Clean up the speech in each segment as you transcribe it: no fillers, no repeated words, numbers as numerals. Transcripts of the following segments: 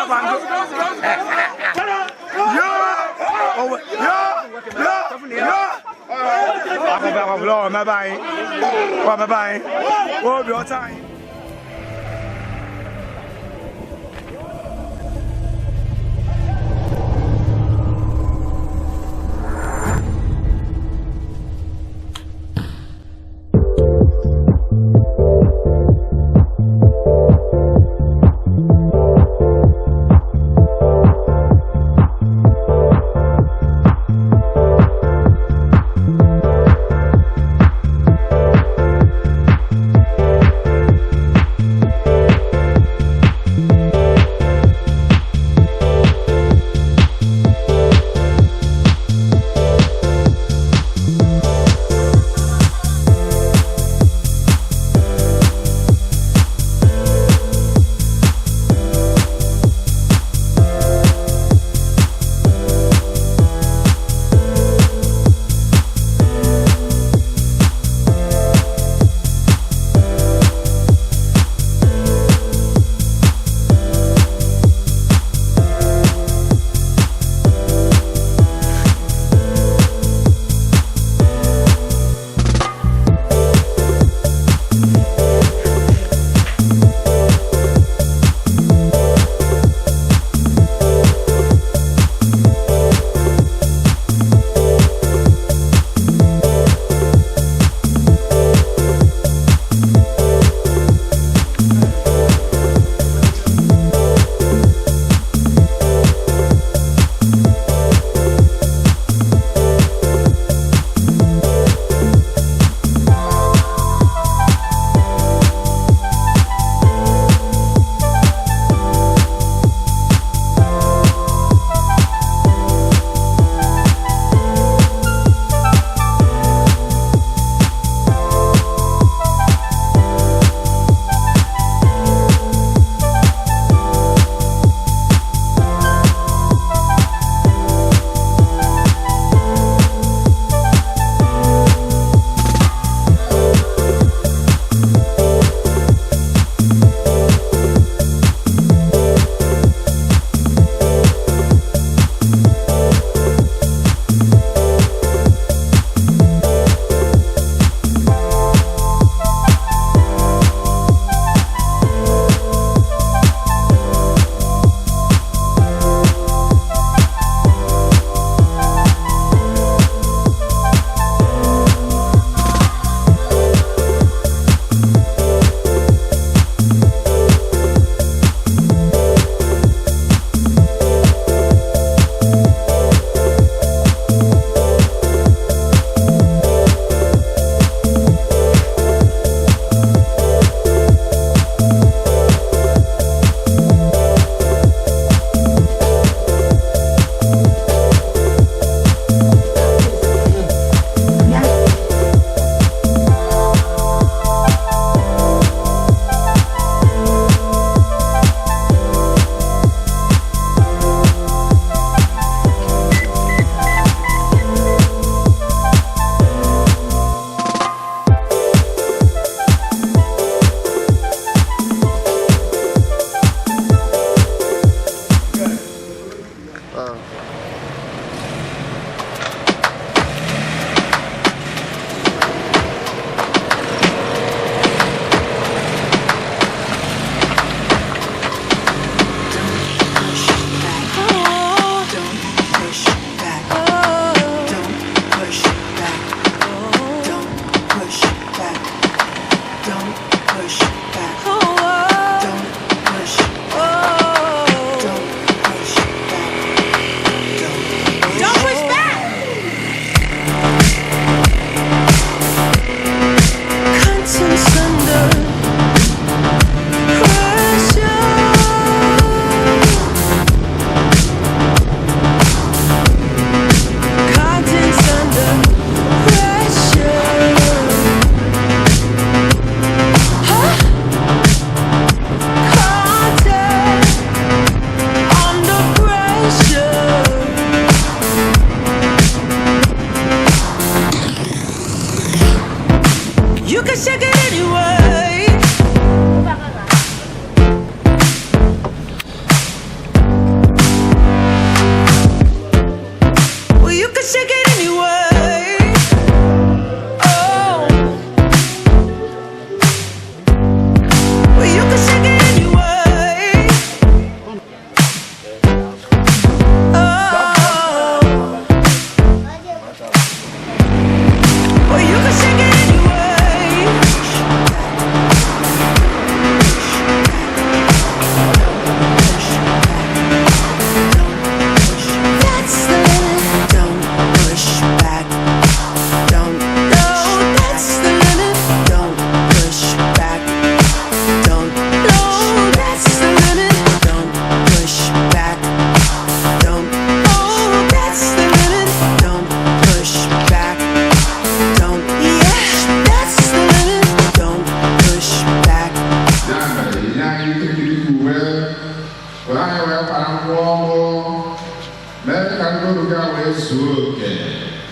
Akwa nkụ. Yo! Owe! Yo! Yo! Yo! Akwụkwọ akwụkwọ ọ mebe anyị. Ọ mebe anyị. Obi ọcha anyị.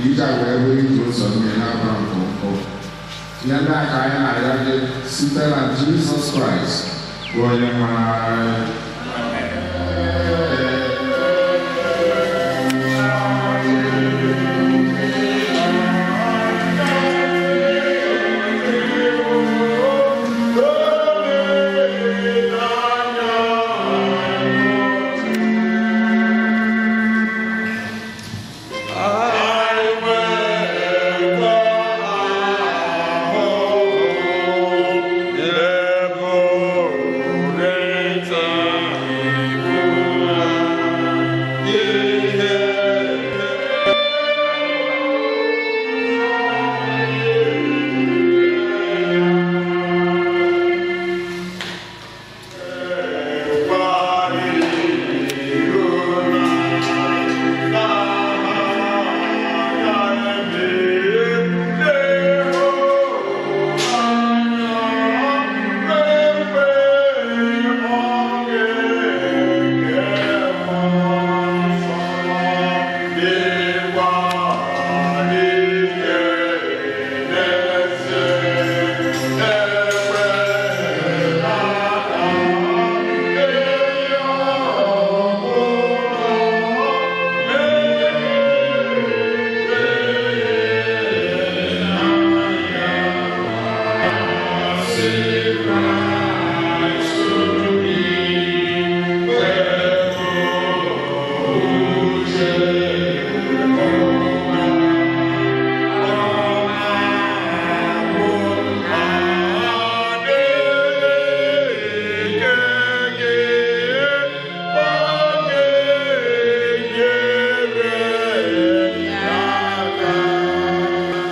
Ije a wee bụrụ ije ụzọ mmiri na-aba nkwonkwo. Ihe ndị a ka anyị na-arịọ gị site na Jizọs Kraịst bụ onye nwe anyị.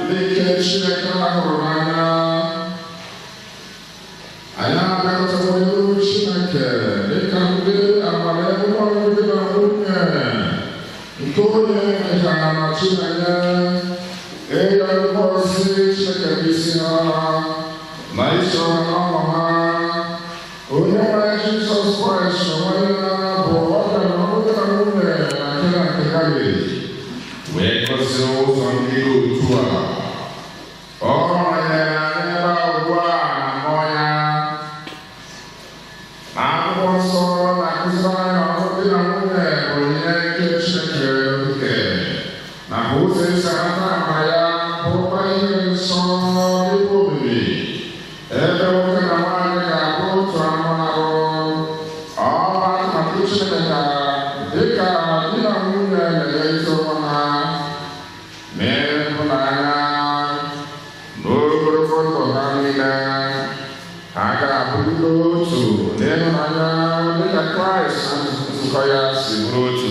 Ndị Chineke hụrụ n'anya, anyị abịakọtawo n'ihu Chineke dịka ndị amara emume ọlụlụ na nwunye nke onye mechara na Chineke ịrịọ ngọzi Chineke n'isi ha na iso ha n'ọṅụ ha. Onye nwere Jizọs Kraịst onwe ya bụ ọbịa na ọlụlụ na nwunye na nke na nke Galili wee gọzie ụzọ ndị dị otu a. Ọ nọnyere anyị ebe a ugbu a na mmụọ ya. Na akwụkwọ nsọ na-akụziri anyị na ọlụlụ di na nwunye bụ onyinye nke Chineke okike na bụ ụzọ esi anata amara ya, bụrụkwa ihe dị nsọ dịkwa omimi, ebe nwoke na nwaanyị ga-abụ otu anụ arụ. Ọ bụ atụmatụ Chineke ka dịka di na nwunye na-enyerịta onwe ha n'ịhụnanya n'ogologo ndụ ha niile, ha ga-abụrịta otu n'ịhụnanya dịka Kraịst na nzukọ ya si bụrụ otu.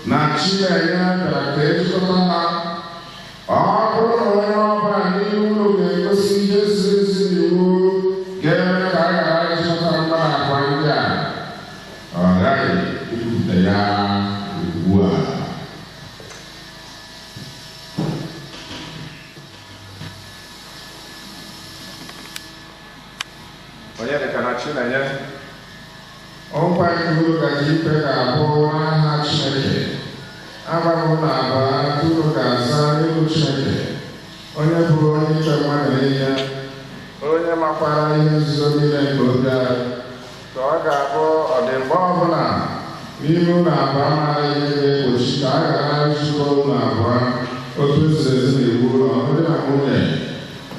Na Chineke bịara ka ejikọta ha. Ọ bụrụ na onye ọbụla n'ime unu ga-egosi ihe ziri ezi n'iwu ga-eme ka a ghara ịchọta mmadụ abụọ ndị a, ọ ghaghị ikwupụta ya ugbu a. Onye dịka na Chinenye, ọkwa unu gaji ikpe ga-abụ n'aha Chineke. Agbaghị na abụọ unu ga-aza n'ihu Chineke, onye bụrụ onye ikpe mmadụ niile, onye makwara ihe nzuzo niile nke obi anyị, ka ọ ga-abụ ọdịmgbe ọbụla n'ime unu abụọ amaghị ihe ga-egbochi ka a ghara ịzụkọ unu abụọ otu ziri ezi na iwu na ọlụlụ di na nwunye,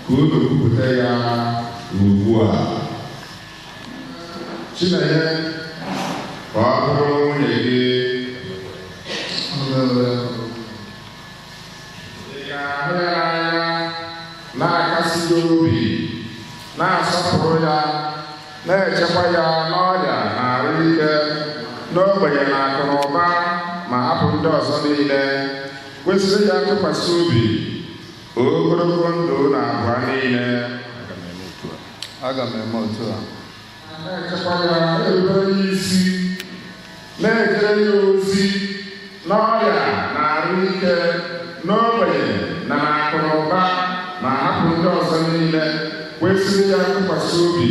ka unu kwupụta ya ugbu a. Chinenye, ka ọ bụrụ nwunye gị, ị ga-ahụ ya n'anya, na-akasi ya obi, na-asọpụrụ ya, na-echekwa ya n'ọrịa na arụ ike, n'ogbenye na akụ na ụba, ma hapụ ndị ọzọ niile, kwesịrị ya ntụkwasị obi ogologo ndụ na abụọ niile. Aga m eme otu a. Na-echekwa ya, na-erubere ya isi, na-ejere ya ozi n'ọrịa na arụ ike, n'ogbenye na akụ na ụba, ma hapụ ndị ọzọ niile, kwesịrị ya ntụkwasị obi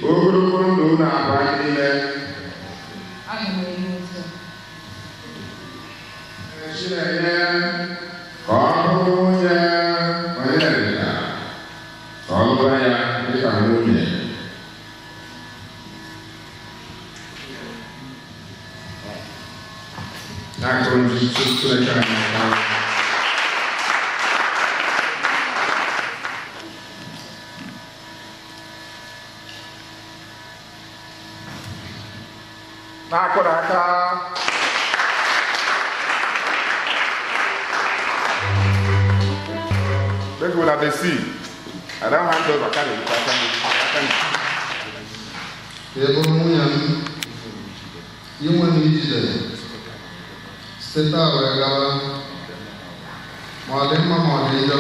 ogologo ndụ na abụọ niile. Aga m eme otu a. Chinenye ka ọ bụrụ nwunye Onyedịka, ka ọ lụọ ya dịka nwunye. Na-akụrụ ndị Chineke anyị aka. Na-akụrụ aka. Make una dey see. I don hand over carry you can carry. Ka ị bụrụ nwunye m, inwe na ijide site taa wee gawa, ma ọ dị mma ma ọ dị njọ,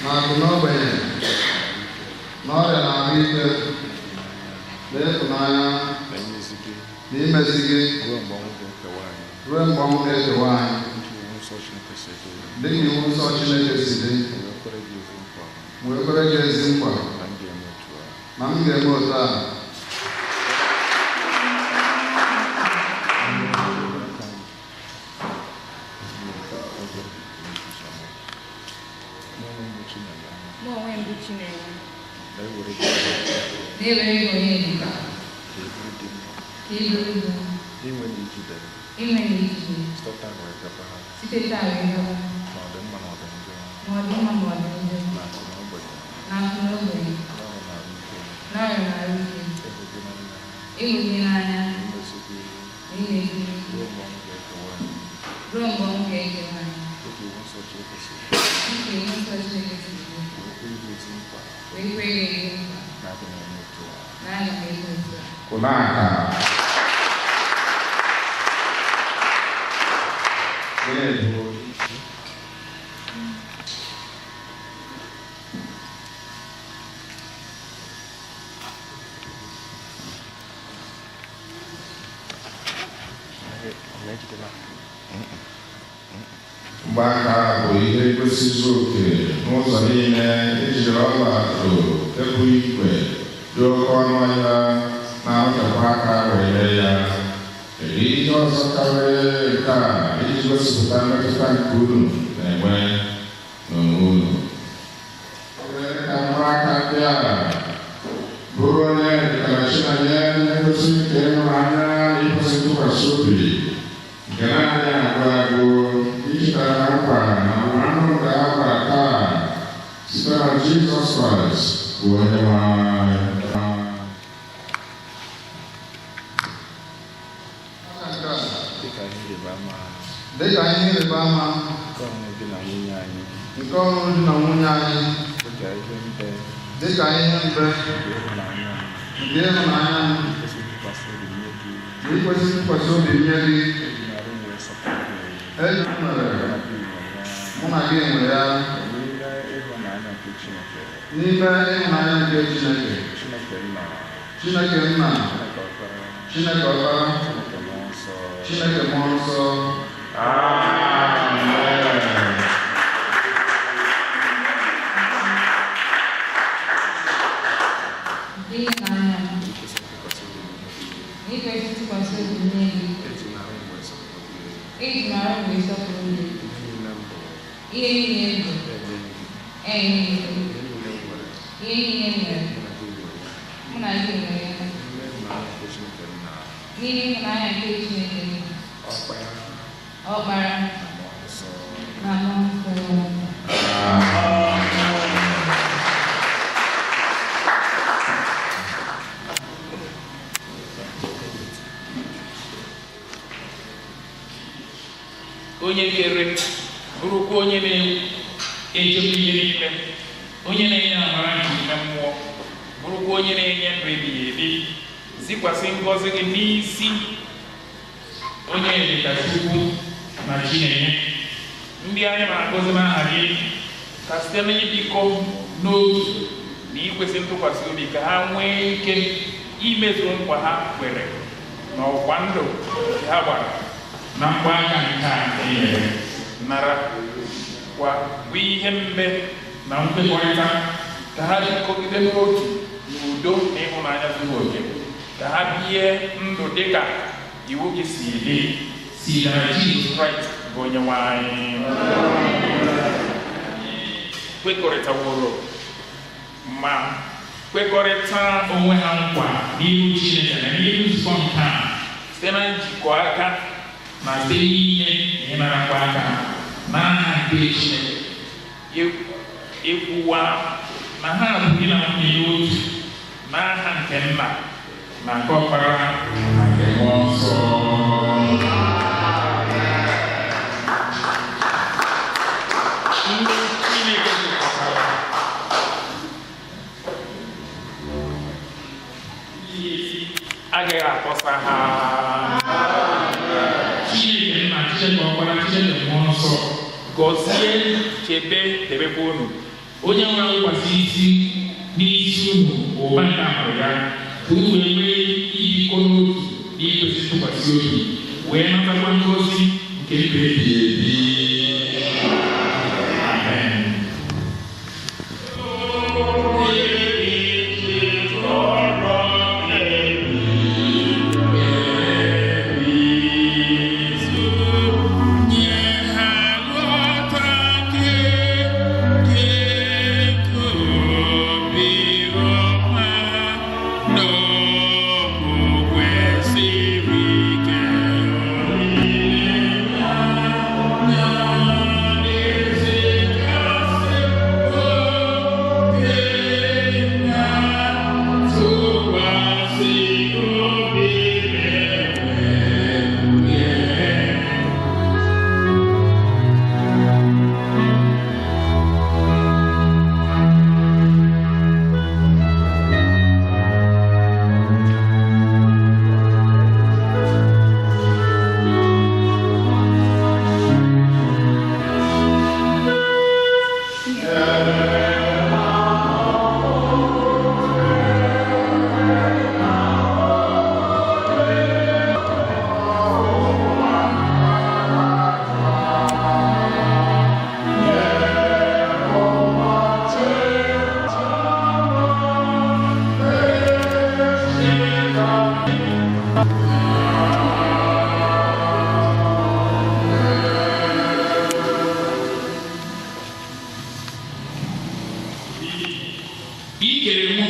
na akụ na ogbenye, na ọrịa na ahụ ike, na ịhụnanya, na imezi gị Ruo mgbe ọnwụ ga-ekewa anyị. Ruo mgbe ọnwụ ga-ekewa anyị. Dịka iwu nsọ Chineke si dị. Dịka iwu nsọ Chineke si dị. Wee kwere gị ezi nkwa. Wee kwere gị ezi nkwa. Na m ga-eme otu a. Na m ga-eme otu a. Mụ onwe m bụ Chinenye. Na-ewere gị Na-ewere gị Onyedịka. Ka ị bụrụ di m. Ka ị bụrụ di m. Inwe na ijide. Inwe na ijide. Site taa wee gaba. Site taa wee gaba. Ma ọ dị mma ma ọ dị njọ. Ma ọ dị mma ma ọ dị njọ. Na akụ na ogbenye. Na akụ na ogbenye. Na ọrịa na ahụ ike. Na ọrịa na ahụ ike. Ịhụ gị n'anya. Ịhụ gị n'anya. Na imezi gị. Na imezi gị. Ruo mgbe ọnwụ ga-ekewa anyị. Ruo mgbe ọnwụ ga-ekewa anyị. Dịka iwu nsọ Chineke si dị. Dịka iwu nsọ Chineke si dị. Wee kwere gị ezi nkwa. Wee kwere gị ezi nkwa. Na aga m eme otu a. Na aga m eme otu a. Kwụna aka. Gịnị bụ Mgbaaka bụ ihe ngosi zuru oke n'ụzọ niile ejiri ọla edo ebu igwe dị oke ọnụ ahịa na-arụchapụ aka wee mee ya. Kedu ihe ọzọ karịrị nke a iji gosipụta mmetụta nke unu na-enwe n'onwe unu? Obere ka mgbaaka ndị a bụrụ onye dịkara Chinenye ihe ngosi nke ịhụnanya na ikwesị ntụkwasị obi nke na-adịghị agwụ agwụ ijikọtara nkwa na anụ nke a gbara taa site na Jizọs Kraịst bụ onye nwe anyị. Dịka ihe ịrịba ama. Dịka ihe ịrịba ama. Nke ọṅụṅụ di na nwunye anyị. Nke ọṅụṅụ di na nwunye anyị. Dịka ihe mbe. Dịka ihe mbe. Nke ịhụnanya m. Nke ịhụnanya m. Ikwesị ntụkwasị obi nye gị. Na ikwesị ntụkwasị obi nye gị. Eji m arụ m wee sọpụrụ gị. Eji m mere. Mụ na gị nwere ya. Mụ na gị nwere ya. N'ime ịhụnanya nke Chineke. N'ime ịhụnanya nke Chineke. Chineke Nna. Chineke Nna. Chineke Ọkpara. Chineke Ọkpara. Chineke Mmụọ Nsọ. Chineke Mmụọ Nsọ. Amen. Nke ịhụnanya m. Ikwesị ntụkwasị obi nye gị. Na ikwesị ntụkwasị obi nye gị. Eji m arụ m wee sọpụrụ gị. Eji m arụ m wee sọpụrụ gị. Ihe niile m bụ. Ihe niile m bụ. Enye gị. Enye gị. Ihe niile m nwere. Ihe niile m nwere. Mụ na gị nwere ya. Mụ na gị nwere ya. N'ime ịhụnanya nke Chineke Nna. N'ime ịhụnanya nke Chineke Nna. Ọkpara. Ọkpara. Na Mmụọ Nsọ. Na Mmụọ Nsọ. Onye kere bụrụkwa onye na-echekwa ihe niile, onye na-enye amara nke ime mmụọ, bụrụkwa onye na-enye ndụ ebighị ebi, zikwasị ngọzi gị n'isi onye dịka Chukwu na Chinenye, ndị anyị na-agọzi n'aha gị, ka site n'ịdịkọ n'otu na ikwesị ntụkwasị obi ka ha nwee ike imezu nkwa ha kwere na ọkwa ndụ nke ha gbara na mgbaaka nke a nke nyere nara kwa bụ ihe mbe na nkwekọrịta, ka ha jikọgide n'otu n'udo na ịhụnanya zuru oke, ka ha bie ndụ dịka iwu gị si dị, si na Jizọs Kraịst Bụ Onyenwe anyị kwekọrịtaworo ma kwekọrịta onwe ha nkwa n'ihu Chineke na n'ihu nzukọ nke a, site na njikọ aka na site n'inye na ịnarakwa aka n'aha nke Chineke, ekwuwa na ha bụ di na nwunye ya otu n'aha nke Nna na nke Ọkpara na nke Mmụọ Nsọ. Ndị Chineke jikọtara agaghị atọsa ha. Chineke Nna, Chineke Ọkpara, Chineke Mmụọ Nsọ gọzie, chebe, debekwa unu. Onye nwe wụkwasị isi n'isi unu ụba nke amara ya, ka unu wee nwee ibikọ n'otu na ikwesị ntụkwasị obi, wee natakwa ngọzi nke ndụ ebighị ebi. Amen. Ikere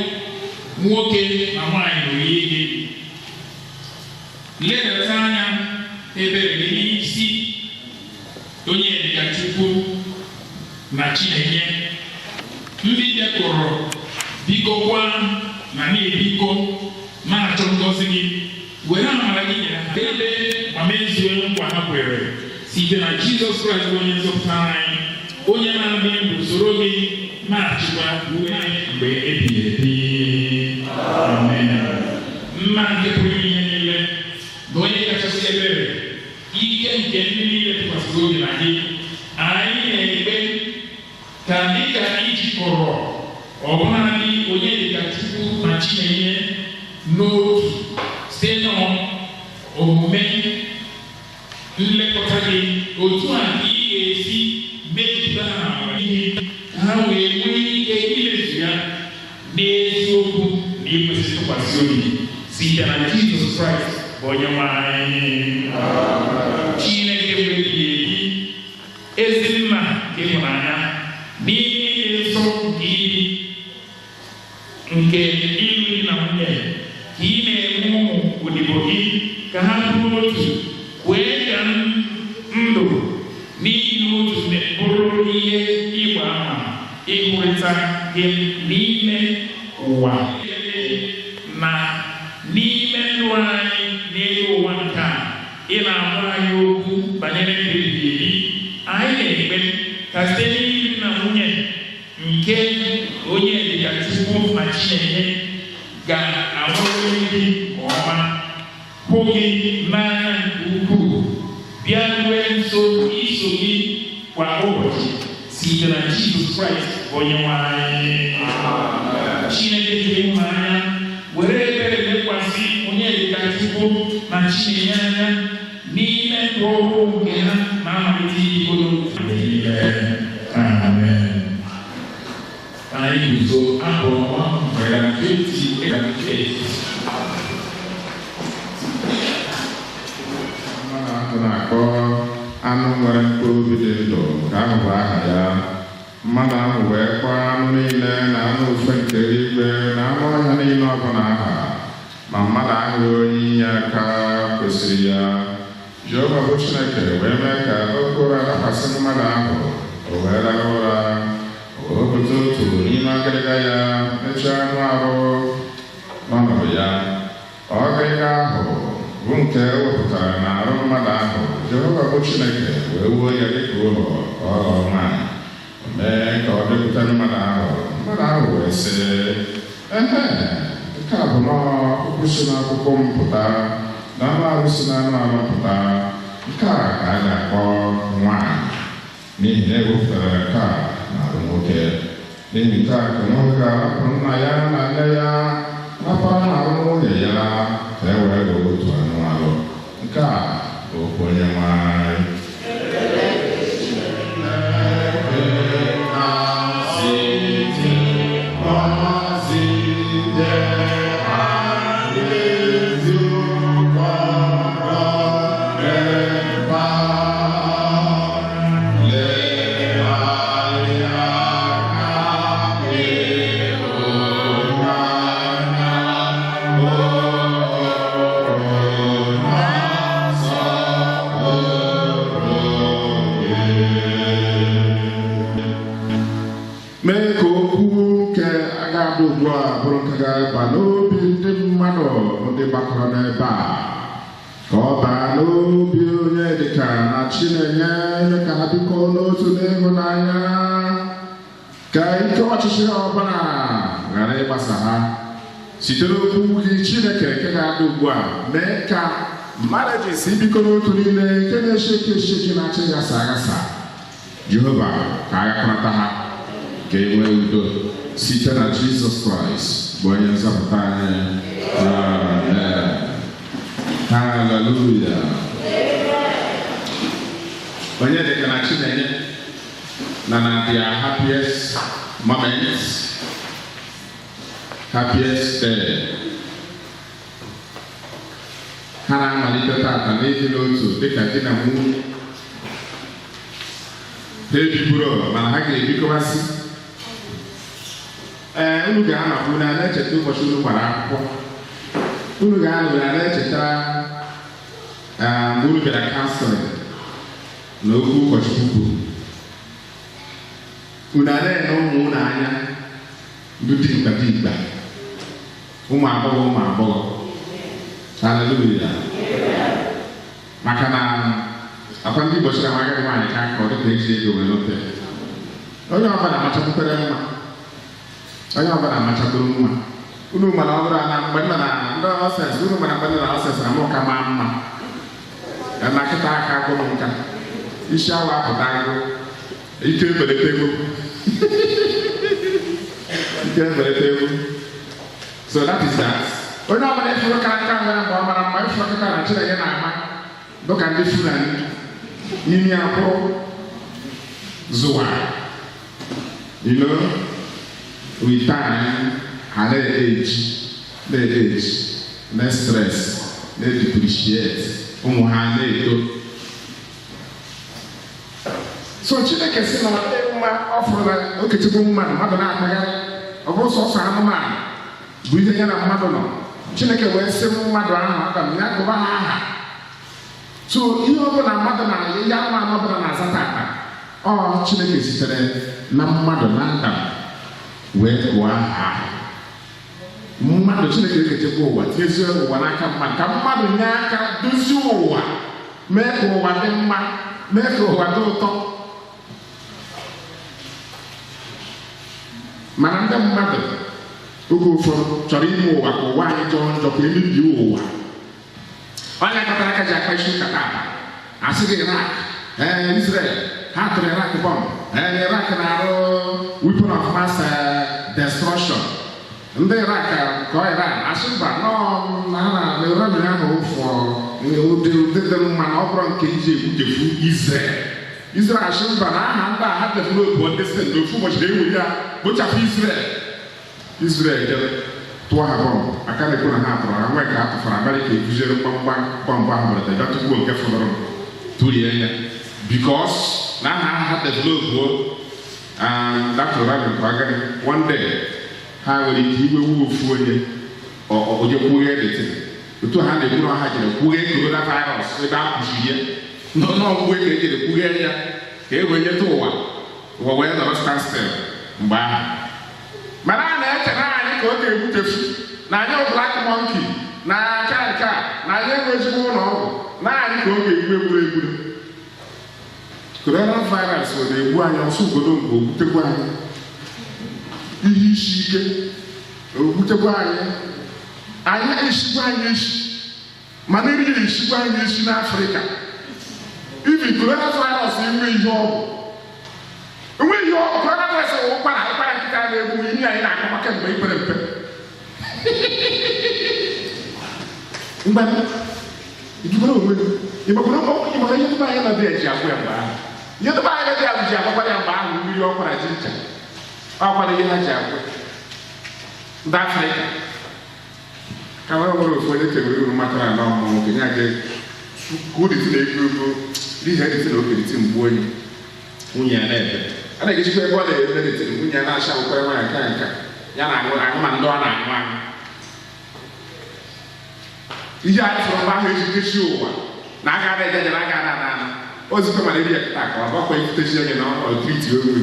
nwoke na nwaanyị n'oyiyi gị, ledata anya ebere gị n'isi onye dịka Chukwu na Chineke, ndị bịakọrọ bikọkwa na na-ebikọ na-achọ ngọzi gị. Were amara gị nyere ha ebe ma mezuo nkwa ha kwere, site na Jizọs Kraịst bụ onye nzọpụta anyị, onye na-adị ndụ soro gị na-achịkwa ruo mgbe ebighị ebi. Amen. Nna nke pụrụ ime ihe niile na onye kachasị ebere, ike nke ndị niile tụkwasịrị obi na gị, anyị na-ekpe ka dịka ijikọrọ ọbụladị onye dịka Chukwu na Chinenye n'otu site n'omume nlekọta gị, otu a ka ị ga-esi mejupụta ha n'amara ihe, ka ha wee nwee ike imezu ya n'eziokwu na ikwesị ntụkwasị obi, site na Jizọs Kraịst bụ onye nwe anyị. Chineke bụ ebighị ebi, ezi nna nke ịhụnanya, n'ime ịdị nsọ nke ibi nke ịlụ di na nwunye ka ị na-eme ụmụ odibo gị ka ha bụrụ otu, wee ka ndụ n'ihi otu bụrụ ihe ịgba ama ịhụrịta gị n'ime ụwa na n'ime ndụ anyị n'elu ụwa nke a. Ị na-agwa anyị okwu banyere ndụ ebighị ebi. Anyị na-ekpe ka site n'ịlụ na nwunye nke onye dịka Chukwu na Chineke ga-amụrịrị gị nke ọma, hụ gị n'anya nke ukwuu, bịa rue nso iso gị kwa ụbọchị, site na Jizọs Kraịst bụ onye nwe anyị. Chineke dị ịhụnanya, were ebere lekwasị onye dịka Chukwu na Chinenye anya n'ime ndụ ọhụrụ nke ha na-amalite ibikọ n'otu niile. Amen. Anyị guzo abụ 158. Mma na-akpọ Anụ nwere mkpụrụ obi dị ndụ, nke ahụ bụ aha ya. Mmadụ ahụ wee kpọọ anụ niile na anụ ufe nke eluigwe na anụ ọhịa niile ọbụla aha, ma mmadụ ahụghị onye inye aka kwesịrị ya. Jehova bụ Chineke wee mee ka oke ụra dakwasị mmadụ ahụ, o wee rahụ ụra. O wee wepụta otu n'ime agịrịga ya, mechie anụ arụ n'ọnọdụ ya. Ọgịrịga ahụ bụ nke e wepụtara n'arụ mmadụ ahụ, Jehova bụ Chineke wee wuo ya dịka ụlọ ka ọ ghọọ nwaanyị. O mee ka ọ dịpụta mmadụ ahụ. Mmadụ ahụ wee sị, "Ehe, nke a bụ nnọọ ọkpụkpụ si n'ọkpụkpụ m pụta na anụ arụ si n'anụ arụ m pụta. Nke a ka a ga-akpọ nwaanyị, n'ihi na ewepụtara nke a n'arụ nwoke. N'ihi nke a ka nwoke ga-ahapụ nna ya na nne ya, rapara n'arụ nwunye ya, ka e wee ghọọ otu anụ arụ." Nke a bụ okwu Onyenwe anyị. Mee ka okwu nke a ga-abụ ugbu a bụrụ nke ga-aba n'obi ndị mmadụ ndị gbakọrọ n'ebe a, ka ọ baa n'obi onye dịka na Chinenye, ime ka ha bikọọ n'otu n'ịhụnanya, ka ike ọchịchị ọbụla ghara ịgbasa ha. Site n'okwu gị, Chineke, nke ga-adị ugbu a, mee ka marriages ibikọ n'otu niile nke na-esheki esheki, na-achị ghasa aghasa, Jehova, ka aghakọrọta ha, ka e nwee udo, site na Jizọs Kraịst bụ onye nzọpụta anyị. Amen. Haleluya. Onye dịka na Chinenye na their happiest moments, happiest day, ha na-amalite tata n'ịdị n'otu dịka di na nwunye. Ha ebiburu, mana ha ga-ebikọbasị. Ee, unu ga-anọkwu na na-echeta ụbọchị unu gbara akwụkwọ. Unu ga-anọ na na-echeta mgbe unu bịara counseling na okwu ụkọchukwu kwuru. Unu a na-ene ụmụ unu anya, ndị dimkpa dimkpa, ụmụ agbọghọ ụmụ agbọghọ. Haleluya. Maka na akwa ndị Igbo sịrị agadi nwaanyị ka aka ọ dịka eji ego wee lụte. Onye ọbụla machakwukwere mma, onye ọbụla machakwuru mma. Unu mana ọ bụrụ na mgbe nọ na ndị ọsens, unu mana mgbe nọ na ọsens na mụ ka maa mma na kịta aka agụ m nka, isi awa apụta agụ, ike ebelata ego, ike ebelata ego. So that is that. Onye ọbụla ifuru ka nka nwere mgbe ọ mara mma, ifuru kịta na Chineke na-ama dịka ndị Fulani imi akwụrụ zụwa. With time, ha na-eji na-eji na-stress, na-depreciate, ụmụ ha na-eto. So Chineke sị na ọ dịghị mma. Ọ fụrụ na okechukwu mmadụ, mmadụ na-akpagharị, ọ bụrụ sọsọ anụmanụ bụ ihe ya na mmadụ nọ. Chineke wee sị mmadụ ahụ, Adam, ya gụba ha aha. So ihe ọbụla mmadụ na ihe anụmanụ ọbụla na-aza tata, ọ Chineke sitere na mmadụ, na Adam, wee gụọ aha mmadụ. Chineke ekechekwa ụwa, tinyezie ụwa n'aka mmadụ, ka mmadụ nye aka dozie ụwa, mee ka ụwa dị mma, mee ka ụwa dị ụtọ. Mana ndị mmadụ oge ụfọdụ chọrọ ime ụwa ka ụwa anyị jọọ njọ, ka emebie ụwa. Onye kpatara aka ji akpa isi ụka tata, asị gị Iraq, ee, Israel ha tụrụ Iraq bọmbụ, ee, Iraq na-arụ weapon of mass destruction. Ndị Iraq ka ọ Iran asị mba, nọọ na ha na Iran ahụ fọ ụdị ụdị dị mma, na ọ bụrụ nke iji egbuchefu Israel. Israel asị mba, na aha ndị a ha develop ndị sị na ofu ụbọchị na-ewere ya kpochapụ Israel. Israel jere tụọ ha bọmbụ, aka na-ekwu na ha tụrụ ha nwee ka a tụfara. Amerịka ebuziere mgbamgba bọmbụ ahụ, mere bịa tụgbuo nke fọdụrụ, tụrie ya. Because na ha develop that coronavirus, one day ha nwere ike iwewu ofu onye onye kwughe detin otu ha na-ekwu na ha jere kwughe coronavirus ebe a kwụchiri ya n'ọgwụgwụ ka ejere kwughe ya ka e wee nyeta ụwa, ụwa wee nọrọ standstill mgbe ahụ. Mana a na-eche na anyị ka ọ ga-egbutefu na anyị bụ black monkey na aka nke a, na anyị enwe ezigbo ụlọ ọgwụ, na anyị ka ọ ga-egbu egburu egburu. Coronavirus ọ na-egbu anyị ọsọ ugodo mgbe ogbutekwa anyị, ihe isi ike ogbutekwa anyị, anyị esikwa anyị esi, mana eri esikwa anyị esi n'Afrịka. Ibi coronavirus enwe ihe ọ bụ, enwe ihe ọ bụ. Coronavirus bụ ụkwara, ụkwara nkịta na-egbu ihe anyị na-akọkwa kemgbe ipere mpe mgbe ijukwara onwe gị. Ịmakwara ịmaka ihe ndị anyị na-abịa eji agwụ ya mgbe ahụ, ihe ndị anyị na-abịa ji agwakwara ya mgbe ahụ, mmiri ọkwara ji ncha ọkwara ihe ha ji agwụ ndị Afrịka ka wee nwere ofu onye Cameroon matara na ọmụ nwoke ya ga ka ụdịtị na ego ego n'ihi edịtị na okerịtị mgbu onye nwunye ya na-ebe a na-egechikwa ebe ọ na-eme edịtị, nwunye ya na-acha akwụkwọ nwaanyị nka nka ya na-aṅụ aṅụ ma ndị ọ na-aṅụ aṅụ. Ihe anyị fụrụ mgbe ahụ eji kechi ụwa na aga ada ejeje na aga ada ana ana ozikwa mana eri ya kịta ka ọ gbakwa ekwutechi onye na ọ triti onwe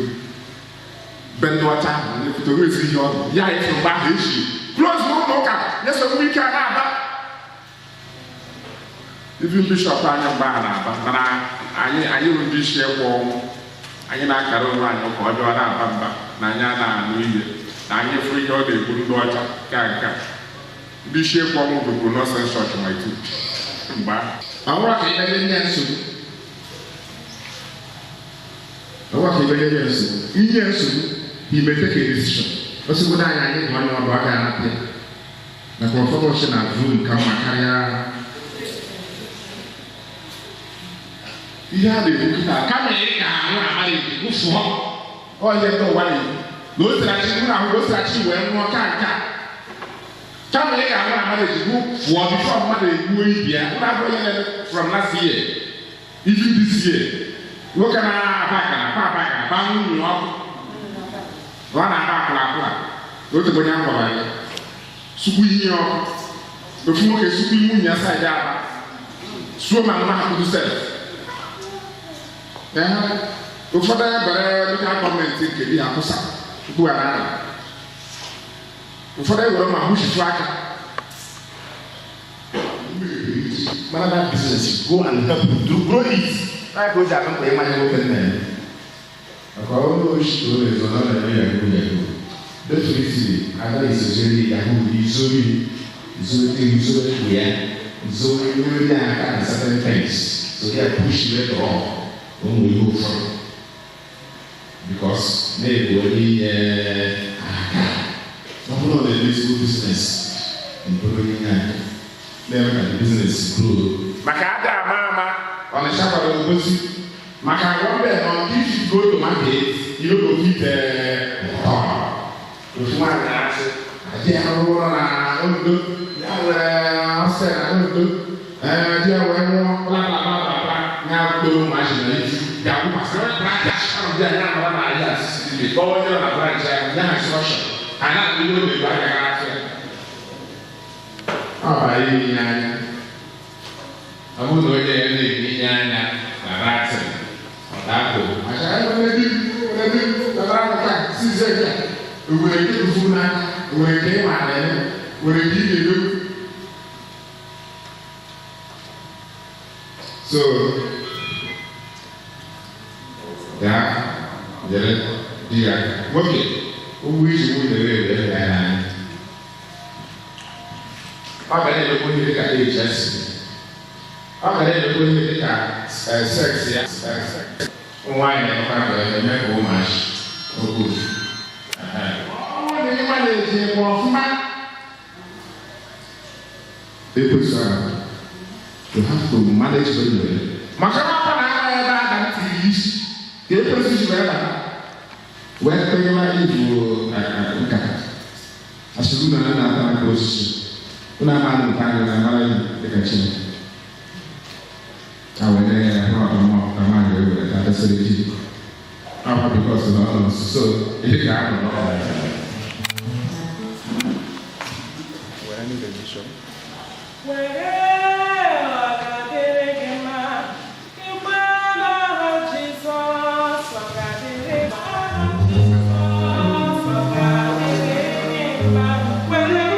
be ndị ọcha ahụ na-ekwute onwe ezi ihe ọ bụ ya. Anyị fụrụ mgbe ahụ eji close ụlọ ụka nyeso nwa ike a na-aba even bishọp anya mgbe ahụ na-aba, mana anyị bụ ndị isi ekwe ọnwụ, anyị na-akara onwe anyị ụka ọjọọ na-aba mba na anyị a na-anụ ihe na anyị fụrụ ihe ọ na-ekwu ndị ọcha ka nka ndị isi ekwe ọnwụ bụkwuru nonsense chọọchị ma itu mgbe ahụ. Ọ bụrụ ka ibe nye nsogbu, ọ bụrụ ka ibe nye nsogbu, inye nsogbu, he may take a decision. O sigbodo anyị anyị bụ onye ọdụ aka anapụ ya maka ụfọdụ ọchị na vroom ka mma karịa ihe a na-ekwu kịta. Kama ị ga-aṅụ amara iji gụfụọ onye ndị ụwa na-ekwu na o sirachi mụ ahụ na o sirachi wee nwụọ ka nke a, kama ị ga-aṅụ amara iji gụfụọ before mmadụ egbuo ibi ya. Ụlọ abụrụ ihe na-eme from last year, even this year, nwoke na-aba akara aba aba akara ba nwunye ọkụ na ọ na-aba akwụla akwụla na otu onye ahụ gwara ya sukwu ihe ọkụ, ofu nwoke sukwu nwunye ya side aba suo ma nwa ha kudu sef. Ụfọdụ ebere local gọọmenti nke di ha kwụsa ugbu a na ụfọdụ ewere ma hụchifu aka. Mana that business, go and help to grow it. Na ka o ji akụ mkpa ịmanye nwoke nna ya maka ọrụ oshi ka ọ na-ezo na ọ na-eme yahoo yahoo. Definitely ada isoziri yahoo izori izori izori ya izori nwere ya aka na certain things, so ya push later on ụmụ ihe ụfọdụ because na-ebu onye inye aka. Ọ bụrụ na ọ na-eme ezigbo business, bụrụ onye inye aka na-eme ka the business grow. Maka ada ama ama Ọnịsha kwado ngosi maka one day na if you go to market, you no go fit ofu nwaanyị asị adị arụ ụlọ na Ondo ya nwere hostel na Ondo, di ya wee nwụọ, bla bla bla bla bla, ya kpere ụmụazị na iju ya kwụkwasị branch ahụ dị anya nọrọ na ahịa CCTV kpọọ onye nọ na branch ahụ nye ha instruction ha na-adị ihe obi agaghị afịa. Ọ bara inye anya, ọ bụrụ na onye ya na-enye anya na ratị ọ dapụ maka nwere di nwere di natara nka sizie nke a nwere nke dufu n'aka, nwere nke ị maara eme, nwere nke ị ga-eme. So ya nyere di ya nwoke ụgwọ iji nwunye ya ere ya n'anya, ọ ga na-emekwa ihe dịka HS, ọ ga na-emekwa ihe dịka sex ya. Nwaanyị na-emekwa ka eme ka ụmụazị oge ofu. Ọ na ịma na-eji eme ọfụma. Ekwesu ahụ, you have to manage very well. Maka na ọkwa na-ara ebe a ga ntị isi ka ekwesu ji wee bata wee kpenyewa ibu nkata asịrị unu na na-ata maka osisi unu amaghị nke anyị na-amara ihe dịka Chineke ka wee nye ya hụrụ ọdụmọ na nwaanyị wee were Ka seriki. Akwa because na ọ nọ nso, so ihe ga-anọ n'ọnwa. Were any rendition. Were ọ ga-adịrị gị mma, ikwe n'aha Jizọs, ọ ga-adịrị gị Jizọs, ọ ga-adịrị gị mma. Were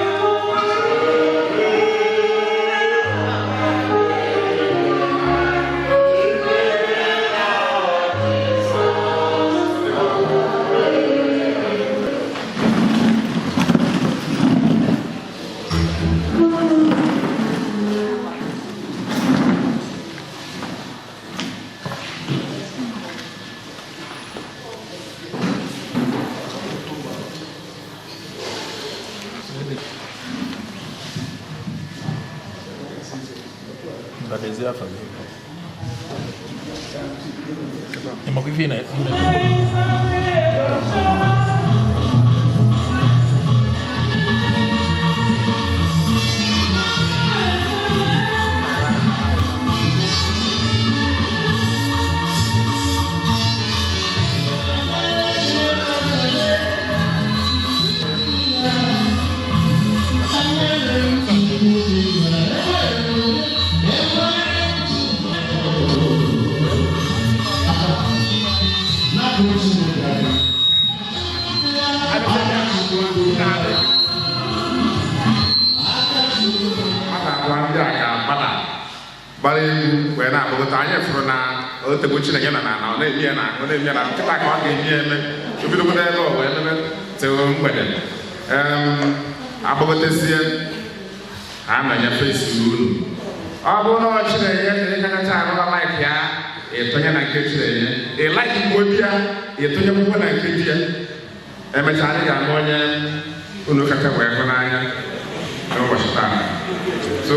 Mbadezie afa gị. Ị makwa ife ị na- A na-agwa ndị a ka mmadụ gbara egwu wee na-agbagota. Anyị fụrụ na otegbu Chineke nọ n'ala, ọ na-eme ya na ọ na-eme ya na nkịta ka ọ ga-eme ya eme obidogodo ebe ọ wee mebe tewe mgbede. Agbagotezie a na-enyefe isi unu. Ọ bụrụ na ọ Chinenye ka ị kachacha arụla like ya, ịtụnye na nke Chinenye, ị like kwuo di ya, ịtụnyekwukwo na nke di ya. Emechaa, anyị ga-ama onye unu kacha wee hụ n'anya n'ụbọchị taa. So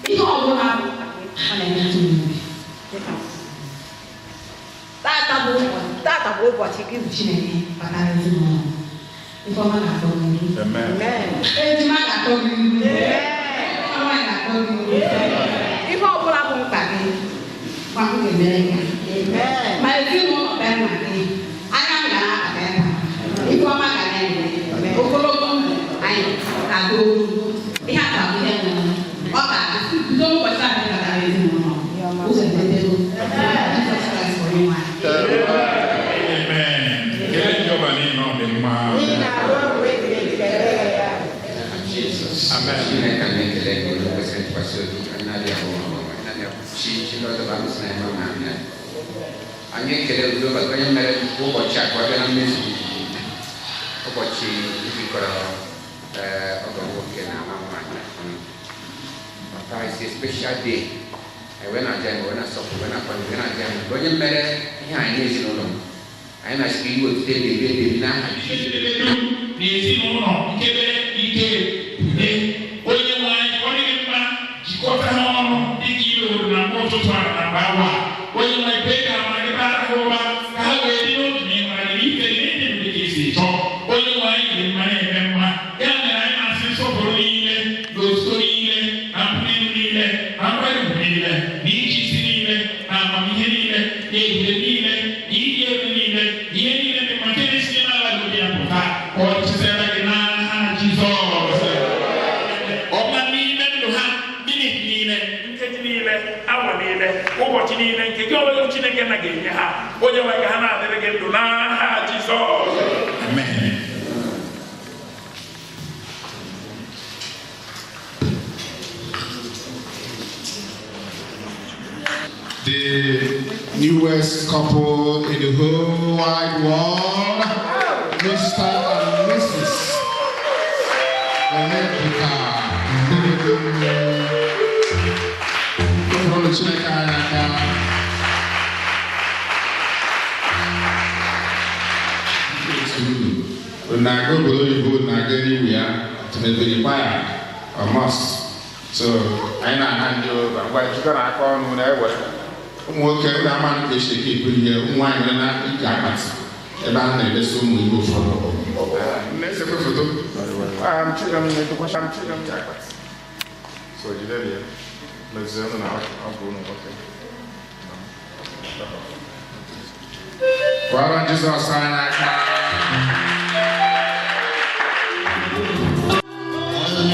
Ihe ọbụla bụ ọ na-emetụ m n'obi. Tata bụ ụbọchị gị bụ Chineke batara ezinụlọ. Ifeọma ga-atọ gị ilu. Ejima ga-atọ gị ilu. Nwa ga-atọ gị ilu. Ife ọbụla bụ mkpa gị, gwa m ga-emere gị. Ma ezinụlọ be nna gị, anya m ga na-akata ebe a. Ifeọma ga na-eme. Ogologo ndụ anyị ga-aga ogologo. Ihe a ga-abụ ihe nwere. Ọ ga-adị bido n'ụbọchị a anyị batara ezinụlọ. Ụzọ emepego. Jizọs Kraịst bụ Onyenwe anyị. Amen. Kelee Jehova n'ihi na ọ dị mma. Amen. Chineke anyị ekele gị onye kwesịrị ntụkwasị obi anyị na-adịghị ahụ ọrụ anyị na-adịghị chi chi ndị ọzọ bụ arụsị na eme na anya. Anyị ekele Jehova gị onye mere ụbọchị a ka ọ bịa na mmezu ụbọchị jikọrọ ọgọ nwoke na nwa nwaanyị ọnụ. Papa, it's a special day. Anyị wee na-aja anyị wee na-asọpụrụ wee na-akwado wee na-aja anyị mgbe onye mere ihe anyị n'ezinụlọ m. Anyị na-asị ka iwe otite ebi ebi ebi n'aha Jizọs. N'ezinụlọ nkebe ike ude onye nwe anyị ọ dịghị mma jikọta ha ọnụ dịka ile obodo na mgbe ụtụtụ a na mgbe awa onye nwe anyị kwee ka amara gị bara ha ụba ka ha wee dị n'otu na ịmara gị na ife gị na ịdị ndụ ka esi chọọ onye nwe anyị dị mma na-eme mma ya mere anyị na-asị nsọpụrụ niile na otuto niile na mbuli elu niile na nkwanye ugwu niile na iji isi niile na amamihe niile na ebube niile na ịdị elu niile na ihe niile dị mma nke na-esi n'ala gị obi ya pụta ka ọ chịzere gị n'aha Jizọs. Ọma n'ime ndụ ha minit niile nkeji niile awa niile ụbọchị niile nke gị onwe gị Chineke na ga-enye ha onye nwe ka ha na-adịrị gị ndụ n'aha Jizọs. Amen. The newest couple in the whole wide world, Mr. and Mrs. Onyedika. Ụfọdụ Chineke anyị aka. Na-aga obodo oyibo na-aga n'iwu ya to be required or must. So anyị na-aha ndị ụka ngwa jikọ na aka ọnụ na-ewere ụmụ nwoke ndị ama ka esi eke eburu ihe ụmụ nwaanyị nwere na ike akpati ebe a na-edesa ụmụ ihe ụfọdụ. Na-esekwe foto. So jide ya. Mezie ụnụ na ọ bụ ụnụ nwoke. Kwara Jizọs anyị aka.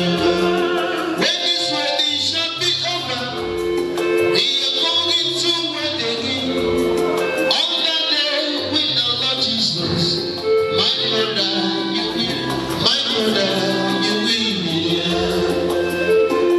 When this wedding shall be over, we are going to wed again. On that day with the Lord Jesus, my brother, you will, my brother, you will be there.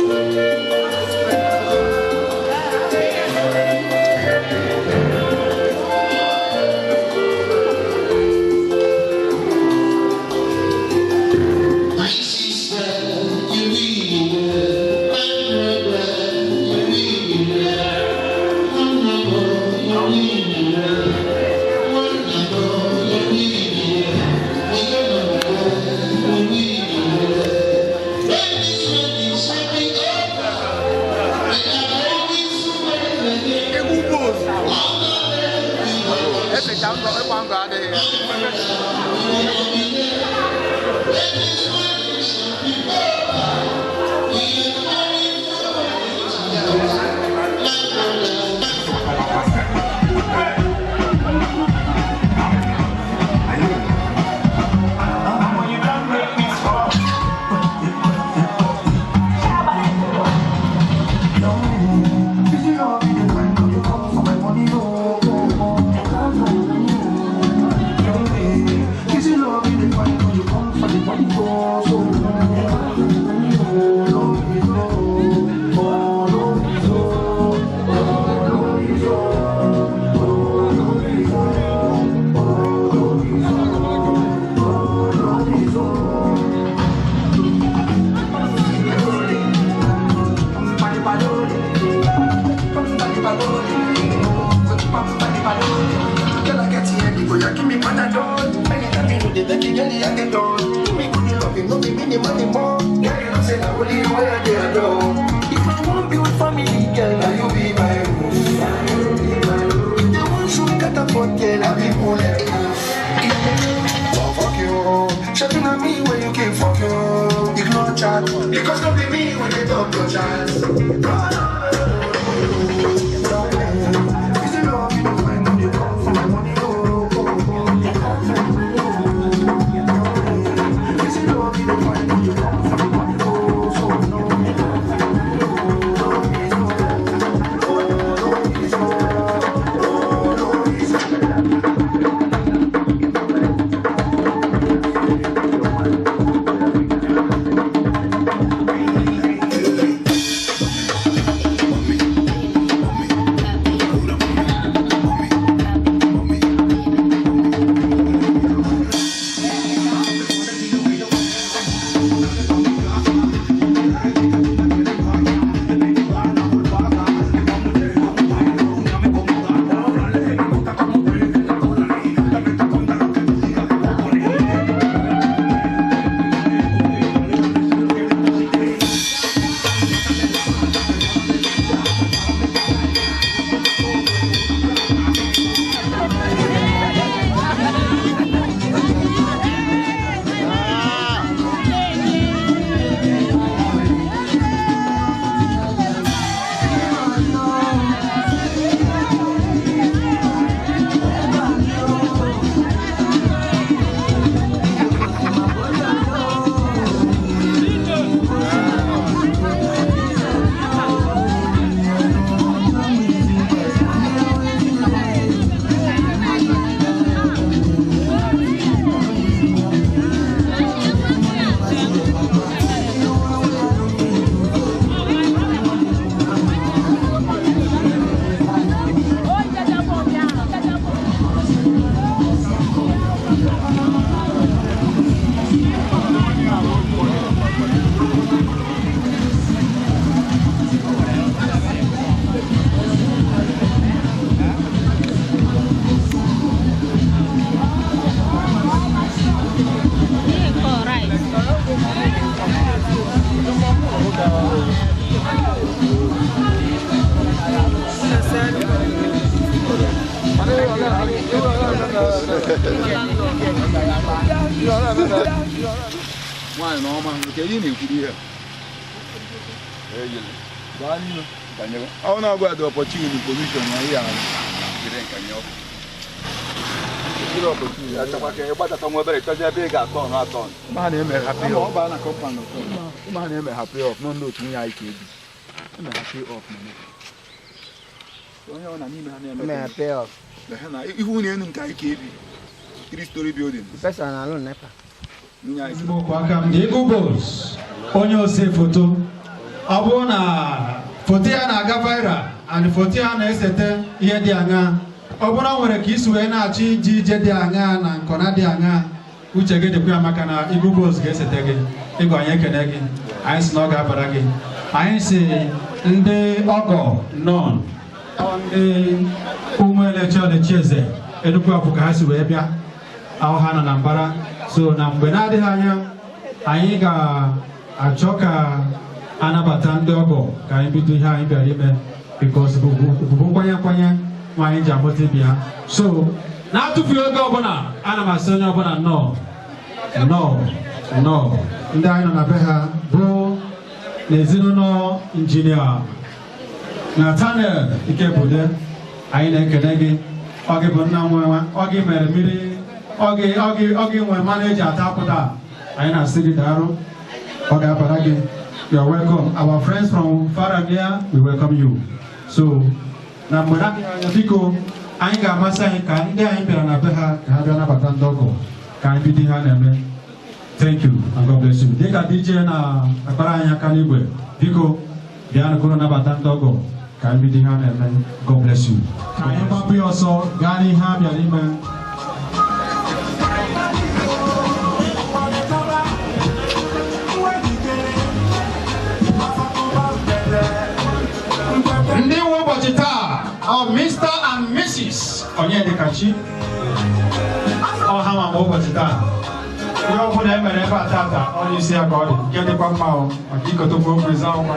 If I want build family, girl, now you be my roof. If they want shoot catapult, girl, I be bulletproof. Oh, fuck you. Shutting on me when you can't fuck you. Ignore chat, because don't be me when they talk your chat. No, no, no, no. Is the love you don't find when you come for my money? Oh, oh, oh. Is the love you don't find when you come for my money? Oh, so no. Nwaanyị na ọma nke ị na-ekwuru ihe ọ na-agwa the opportunity position na ihe ahụ ma na-eme ha pay off nọ ndị otu nwunye anyị ka ebi eme ha pay off onye ọ na n'ime ha na-eme off ihu na enu nke anyị ka ebi 3-story building Aka m Eagle Bulls, onye ose foto ọ bụrụ na foto ya na-aga viral and foto ya na-esete ihe dị aṅaa ọ bụrụ na nwere ka isi wee na-achọ ije ije dị aṅaa na nkọna dị aṅaa uche gị dịkwa ya maka na Eagle Bulls ga-esete gị ịgụ anyị ekene gị anyị sị na ọ ga-abara gị anyị si ndị ọgọ nọn ndị ụmụelechiọlechieze Enugu Akwụ ka ha si wee bịa ahụ ha nọ na mbara so na mgbe na-adịghị anya anyị ga-achọ ka anabata ndị ọgọ ka anyị bido ihe anyị bịara ime because bụ nkwanye nkwanye nwaanyị ji amụta ibe ya so na-atụfughị oge ọbụla ana m asị onye ọbụla nnọọ nnọọ nnọọ ndị anyị nọ na be ha bụ n'ezinụlọ injinia Nathaniel Ikebude anyị na-ekele gị ọ gị bụ nna nwe ọ gị mere mmiri ọ gị nwe mmanụ eji ata akwụ taa anyị na-asị gị daalụ ọ ga-abara gị. You are welcome. Our friends from far and near, we welcome you. So na mgbe na-adịghị anya biko anyị ga-amasị anyị ka ndị anyị bịara na be ha ka ha bịa nabata ndị ọgọ ka anyị bido ihe a na-eme. Thank you and God bless you. Dịka DJ na-akpara anyị aka n'igwe, biko bịanụ ka unu nabata ndị ọgọ ka anyị bido ihe a na-eme. God bless you. Ka anyị gbapụ ya ọsọ gaa n'ihe a bịara ime. Ndị nwe ụbọchị taa ọ Mr. and Mrs. Onyedikachi, ọ ha nwa nwe ụbọchị taa. Ihe ọ bụla e mere ebe a tata, ọ n'isi ya ka ọ dị, nke dịkwa mma o maka ikotokwu okwu ịza ọnwa.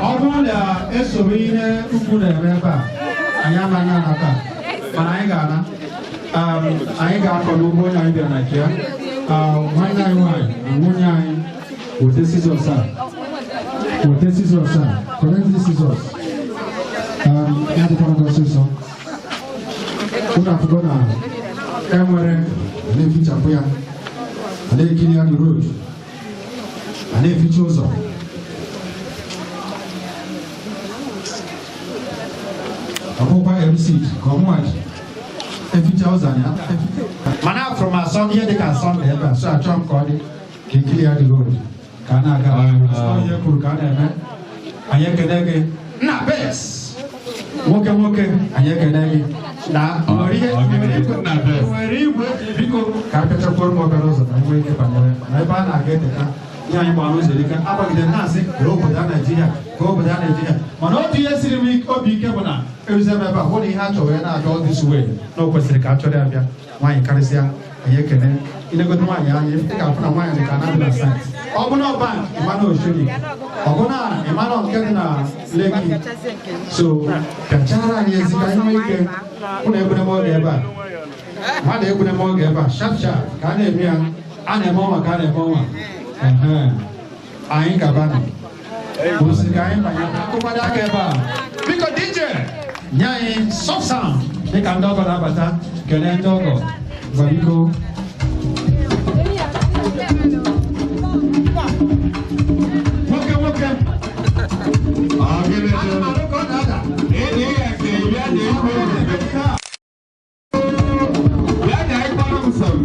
Ọ bụrụ na esoro ihe ukwu na-eme ebe a, anyị amaghị ana taa, mana anyị ga-ana. Anyị ga-akọ n'ugbo onye anyị bịara na nke ya. Nwanne anyị nwaanyị na nwunye anyị, weta scissors a, weta scissors a, collect the scissors. Ya dịkwara gị ọsịsọ. Unu afụgo na enwere na-efichapụ ya, a na-ekiri ya the road, a na-eficha ụzọ. Ọ bụkwa MC ka ọ mụnwa ji eficha ụzọ anyị. Mana afụrụ m asọ ihe dị ka Sọnde ebe a, so achọọ m ka ọ dị ka ekiri ya the road ka a na-aga. Ihe kwuru ka a na-eme. Anyị ekene gị, nna bes nwoke nwoke, anyị ekene gị na nwere ihe nwere igwe. Biko ka a pịachakwuru m obere ụzọ ka anyị nwee ike banyere na ebe a na-aga. Eteka ihe anyị gbara ụzọ erika agbagide na-asị ka obodo a Naijiria, ka obodo a Naijiria. Mana otu ihe siri m obi ike bụ na eruzie m ebe a hụ na ihe a chọrọ ya na-abịa all this way, na o kwesịrị ka a chọrọ ya bịa. Nwaanyị karịsịa, anyị ekene ilegote nwaanyị anya, ị ga-afụ na nwaanyị dị ka na na site. Ọ bụ na bank Emmanuel Oshodi, ọ bụ na Emmanuel nke dị na Lekki, so pịachara anyị ezi ka anyị nwee ike. Ụnụ egbune m oge ebe a, mmadụ egbune m oge ebe a, sharp sharp ka a na-eme ya, a na-eme ọnwa ka a na-eme ọnwa. Anyị gabana kwụsị ka anyị banye akụkwado aka ebe a. Biko DJ, nye anyị soft sound dịka ndị ọgọ na-abata. Kelee ndị ọgọ gwa, biko. Nwoke nwoke. Ana m arụ ka ọ na-ada. Bịa na ịkpọrọ m sọrọ.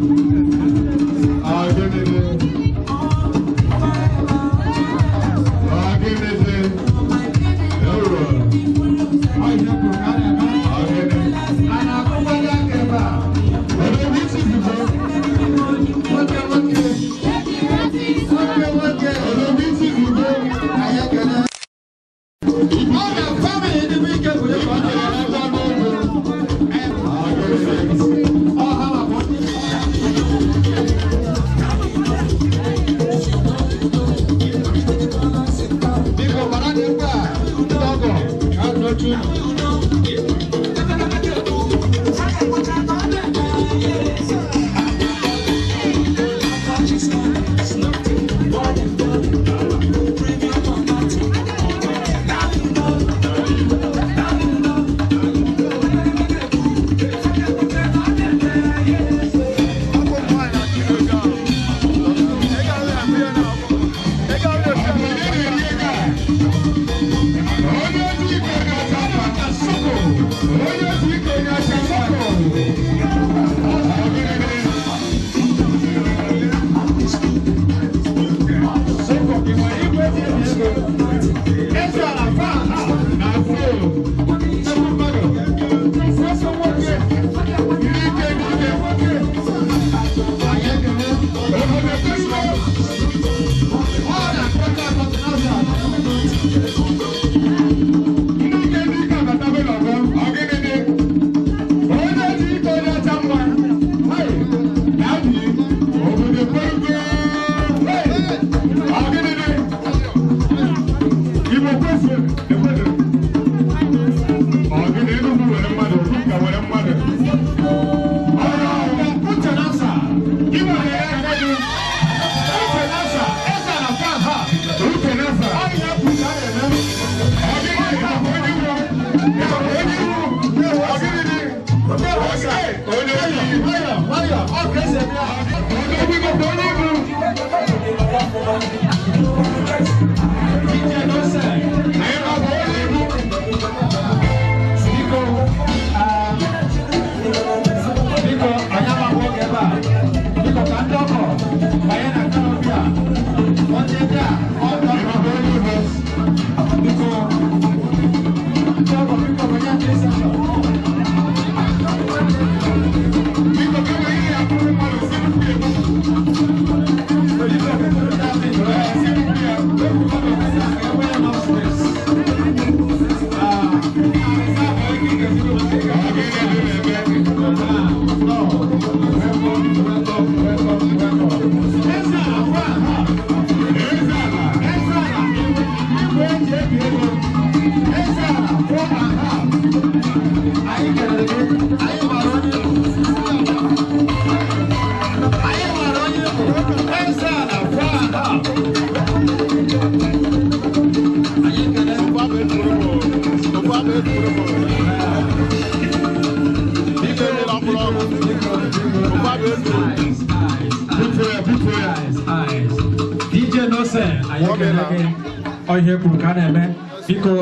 Ihe kwuru ka a na-eme biko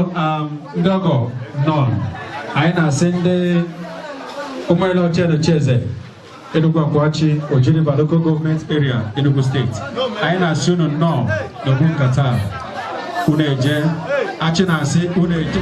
ndị ọgọ nọ anyị na-asị ndị ụmụele Ochieze Enugu Akwachi Oji River Local Government Area Enugu State anyị na-asị unu nnọọ n'okwu nkata unu eje achị na-asị unu eje.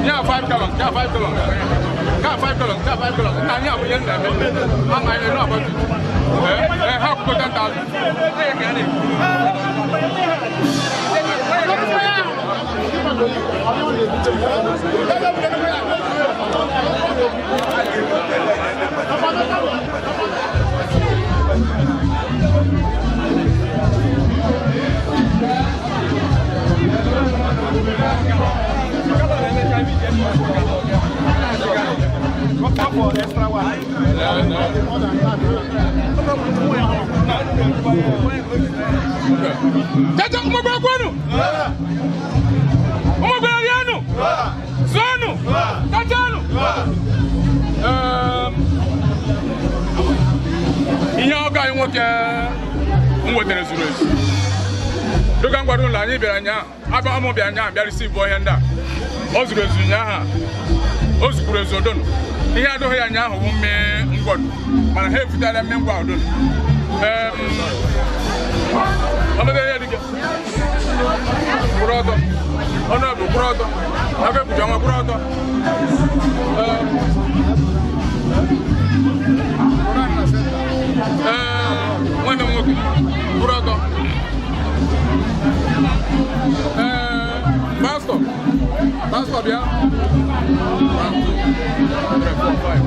Yeah, 5 gallons. Yeah, 5 gallons. Yeah, 5 gallons. Yeah, 5 gallons. Nah, yeah, we ain't there. I'm I know about it. How could that? Jaja umugbe kwenu. Umugbe yenu. Zonu. Tajanu. Ihe ọgọ anyị nwoke m wetara zuru ezu. Dịka m gwara ụlọ anyị bịara nyaa, abịa ọmụ bịara nyaa bịa risi bụ ihe ndị a. O zuru ezu nyaa ha. O zukwuru ezu odonu. Ihe adịghị ya nyaa ahụ bụ mmee ngwọdụ. Mana ha evutela mme ngwa odonu. Kwụrụ ọtọ. Ọnụ bụ kwụrụ ọtọ. Aka ekpuchi ọnwa kwụrụ ọtọ. Nwanne m nwoke kwụrụ ọtọ. Pastọ, pastọ bịa. 1, 2, 3, 4, 5.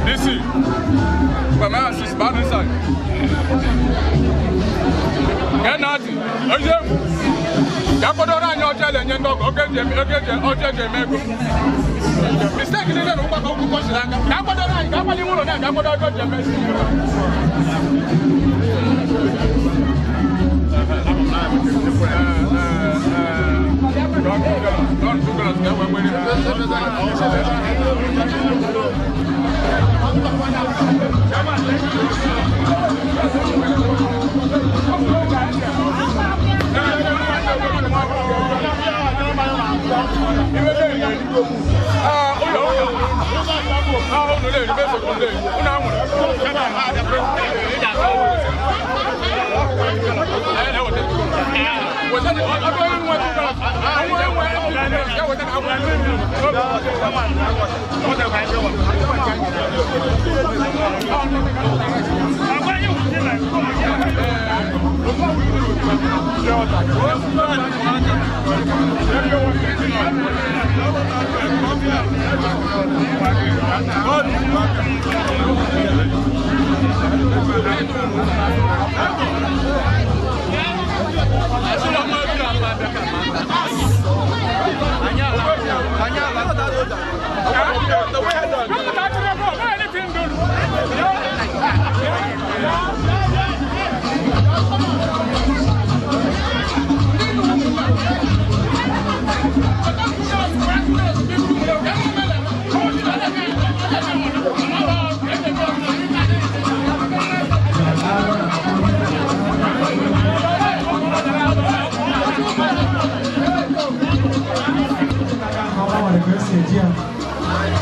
DC, but my assist bad inside. Get naughty. Oje, yakodo na anya oje le nye ndog oge je oje je mego. Mistake ni le no pa ko ko sira aka. Yakodo na anya akwali nwuro na yakodo oje je mego.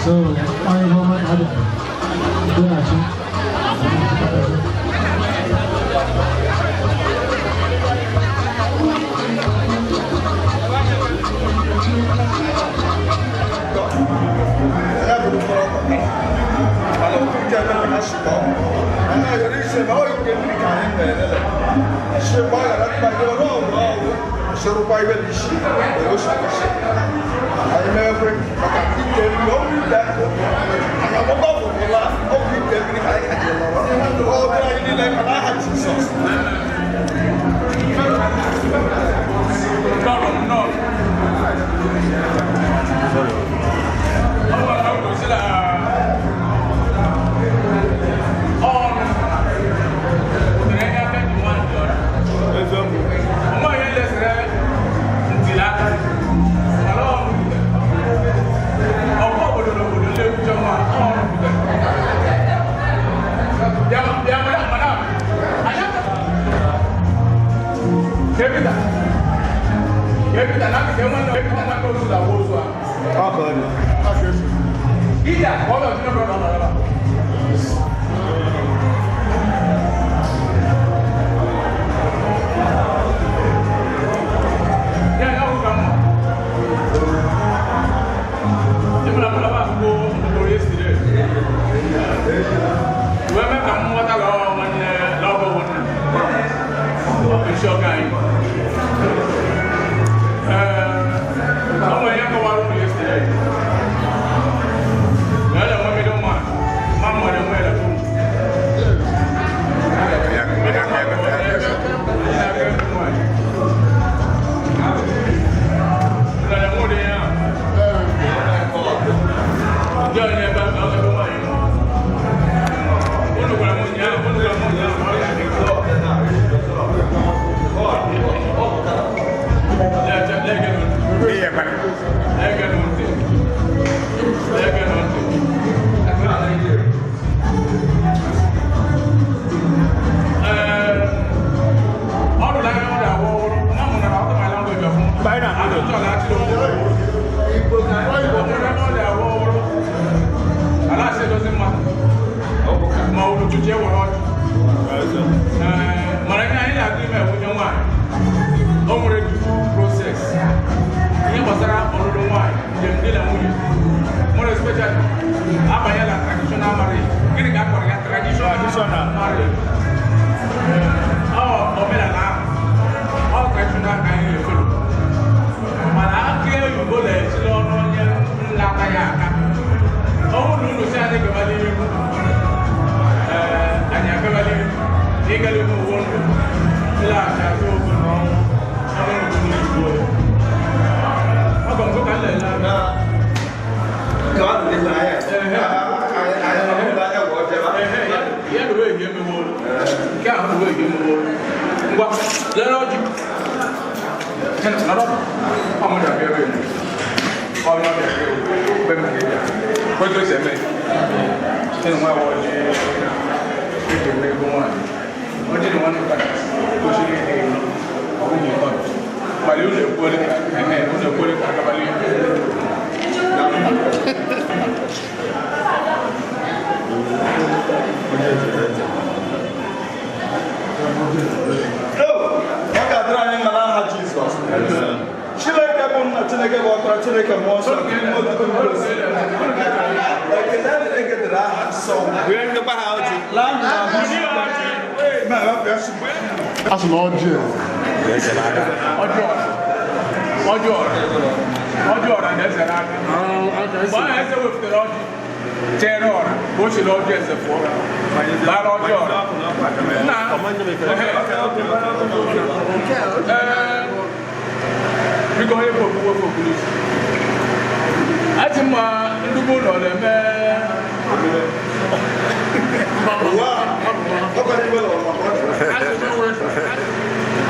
So, I woman had it. Sorokwa ibe n'isi wee osi kwesị. Anyị mewekwe maka ite mmiri ọgwụ ite anyị ọgbọgbọ ọgwụgwụla ọgwụ ite mmiri ka anyị kaji lọrọ. Ọ bụrụ anyị niile ka n'aha Jizọs.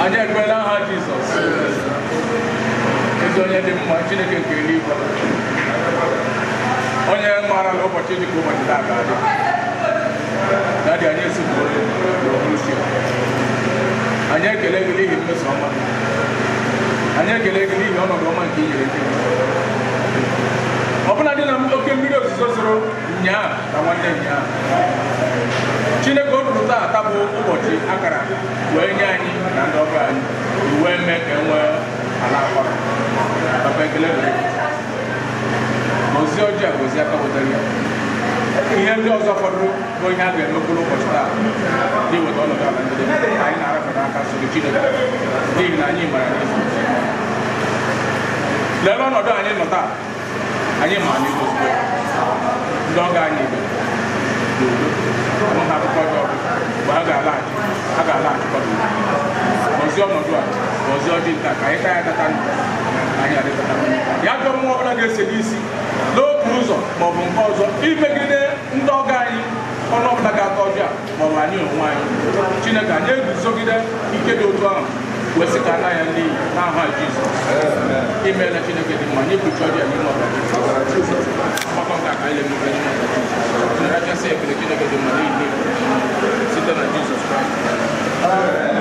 Anyị ekpela aha Jizọs. Ezi onye dị mma, Chineke nke eluigwe, onye maara na ụbọchị dị ka ụbọchị taa ga-adị. Daddy, anyị esipụrụ n'okpuru. Anyị ekele gị n'ihi mmeso ọma. Anyị ekele gị n'ihi ọnọdụ ọma nke i nyere ndị gị. Ọbụla dị na oke mmiri ozuzo zoro nyaa na nwanne nyaa. Chineke o ruru taa taa bụ ụbọchị akara wee nye anyị na ndị ọbịa anyị wee mee ka e nwee ala akọrọ. Papa ekele dịrị gị. Gọzie ọjị a gọzie aka wetara ya. Ihe ndị ọzọ fọdụrụ bụ ihe a ga-eme okporo ụbọchị taa dị weta ọnọdụ ala ndị anyị na-arafe n'aka soro Chineke n'ihi na anyị mara n'ezi. Lelee ọnọdụ anyị nọ taa, anyị ma na ozugbo ndị ọgọ anyị dị n'udo, ọnụ ha akụkọ ọjọọ mgbe ha ga-alaghachi, ha ga-alaghachikwa n'udo. Gọzie ọnọdụ a, gọzie ọjị nta ka anyị ka ya data ndụ anyị adịtata. Ya jọọ mmụọ ọbụla ga-ese n'isi n'otu ụzọ ma ọ bụ nke ọzọ imegide ndị ọgọ anyị, ọnụ ọbụla ga-atọ ọjọọ ma ọ bụ anyị onwe anyị. Chineke anyị eguzogide ike dị otu ahụ wee sị ka anaghị n'iyi n'aha Jizọs. Imeela Chineke dị mma, anyị ekpuchi ọjọọ n'ime ọbara Jizọs. Ọgbakọ nke a ka anyị na-emebe n'ime ọbara Jizọs. Nrachasị ekele Chineke dị mma n'ihi site na Jizọs Kraịst.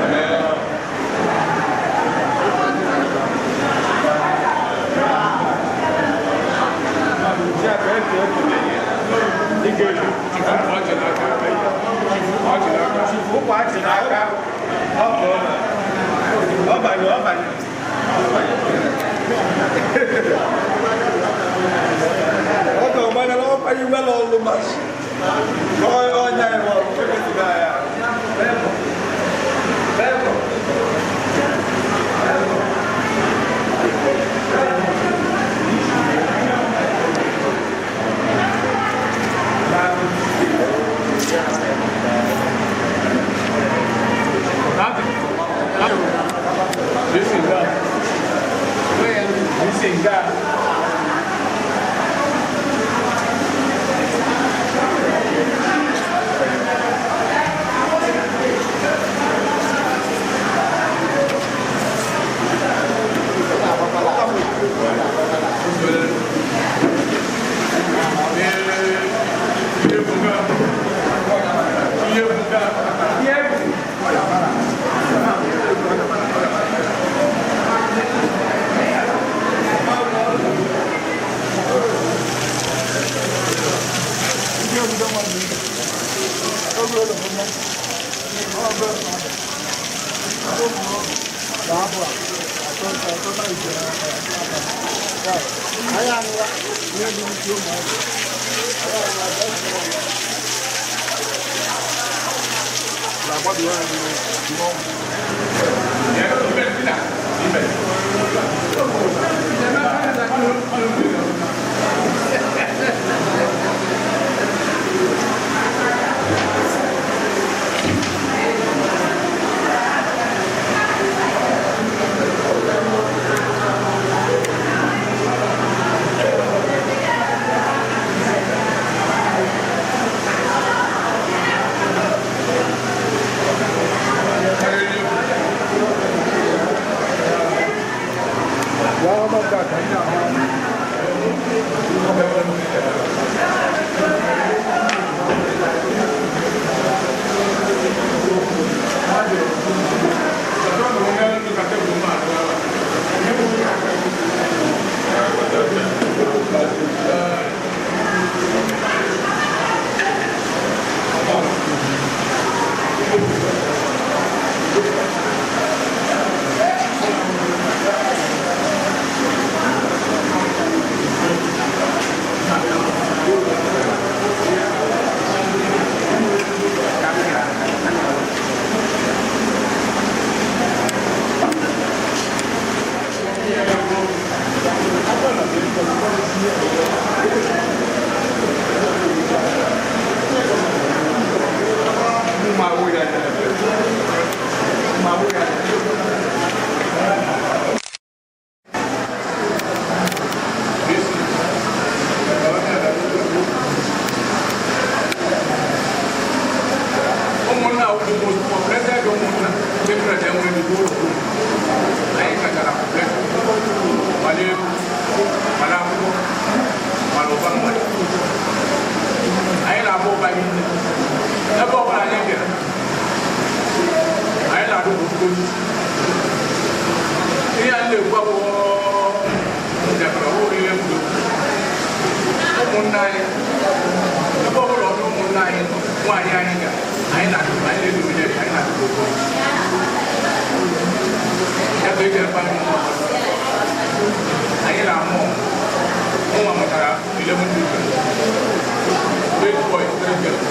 8 boys, 3 girls.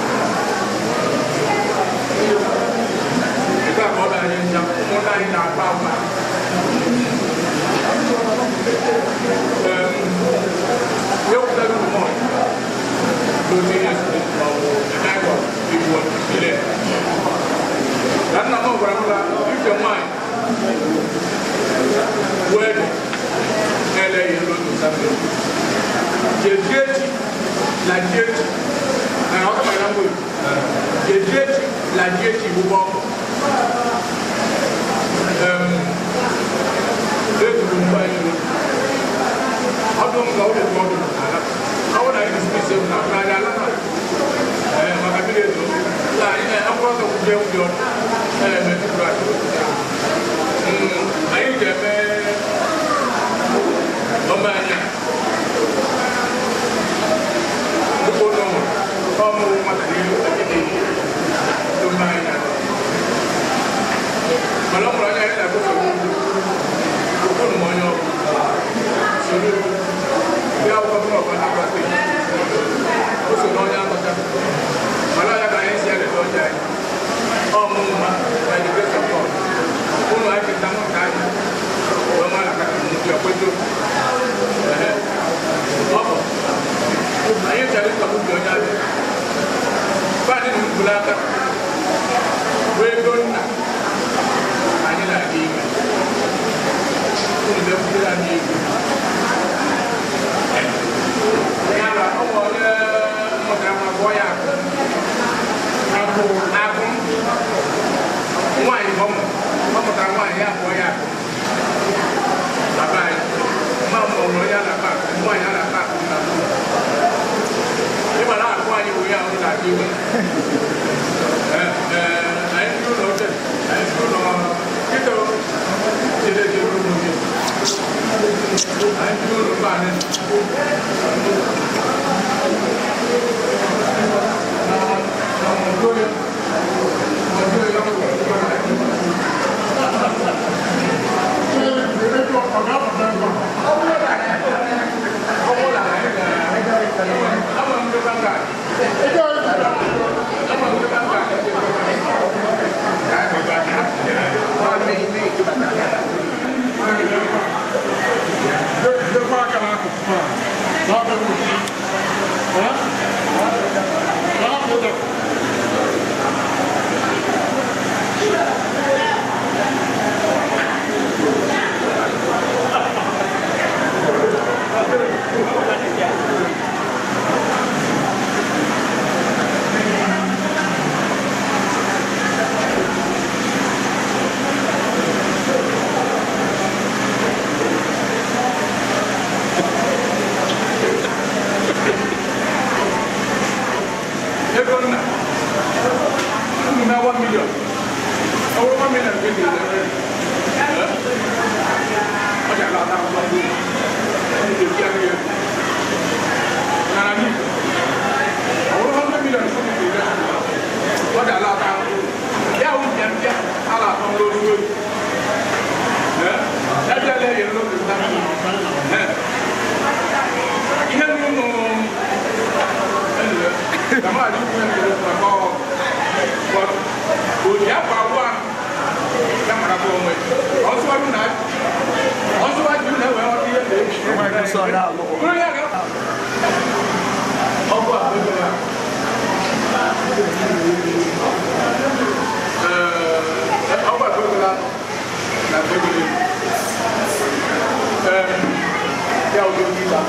Nke a ka ọ na-anyị ncha, ụmụnna anyị na-akpa akpa. Ihe wụtara unu mọ, n'otu ihe ma ọ bụ ebe igbo ile. Na nna m gwara m na ife nwaanyị wee na-ele ihe n'otu Satọde. Jeji echi na ji echi na ọkụ na mgbe jeji echi na ji echi gbugbo ọkụ. Eturu mgbe anyị ruo. Ọdụ m ka ọ dị ọdụ n'ala. Ọ bụrụ na anyị dismiss m na n'anya ala na maka mmiri ezo. Na anyị na-akwụkwọ ọsọ kwuje kwuje ọdụ. Eme tupu anyị. Anyị ga-eme ọma anyị a. Dịka ụlọ nwere, ọ mụrụ nwata n'ihu anyị na-eji ọma anyị na. Mana ọ mụrụ anya anyị na-agụ soro ugwu. Ụkwụ m onye ọbụla. Soro ugwu. Bịa akwụkwọ m ọbụla na-agba steeti. O so n'onye akọcha. Mana ya ka anyị si eleta ọcha anyị. Ọ mụ mma by the grace of God. Ụlọ anyị cheta nwata anyị. Wee mara na kaka nnukwu ya kweto. Ọ bụ anyị chọrọ ịtọpụ ubi onye abịa. Paadị na mkpụrụ aka. Wee ego nna anyị na-aga ime. Unu bịakwutere anyị ego. Ya na ọ bụ onye mụtara nwa gụọ ya akụ. Akụ akụ nwaanyị ka ọ mụrụ. Ọ mụtara nwaanyị ya gụọ ya akụ. Baba anyị. Mma m mụrụ onye a na-akpa akụ. Nwaanyị a na-akpa akụ na mbụ. Ịma na akụ anyị bụ ya ahụ na-adị iwe. Anyị ndị ụlọ oche, anyị ndị ụlọ kịta jere jere ụlọ oche. Anyị ndị ụlọ mba anyị. Ego nna unu na 1 million. Ọ bụrụ 1 million ka e ga-ere. Ọ ga-ala ata akwụkwọ ndị unu ga-eji aka ya. Nara n'Igbo. Ọ bụrụ 100 million ka unu ga-ere. Ọ ga-ala ata akwụkwọ. Ya wụ mbịa mbịa a na-atọ n'olu olu. Ya bịala ya n'oge nta. Ihe n'ụlọ kama alikuwa ndio kwa kwa ya kwa wa kama na kwa mwe oso wa na oso wa ju na we o bi e Nwe so na lo. Ọkwa ọkwa gbogbo na gbogbo ya o do ni ba.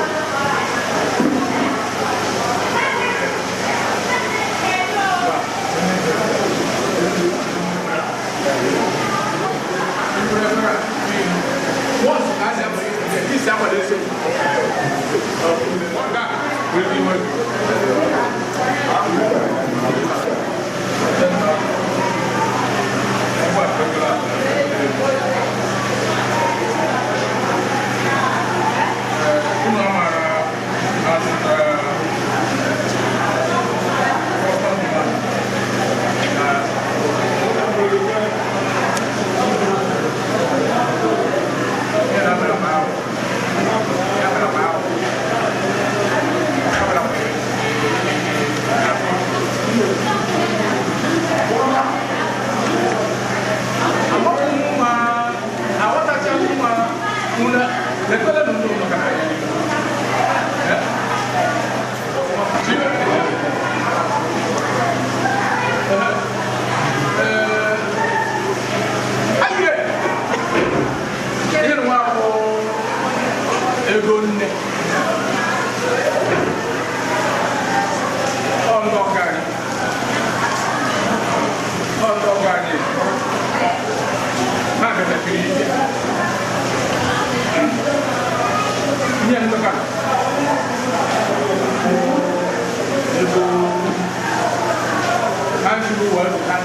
sịrị ụwa zụta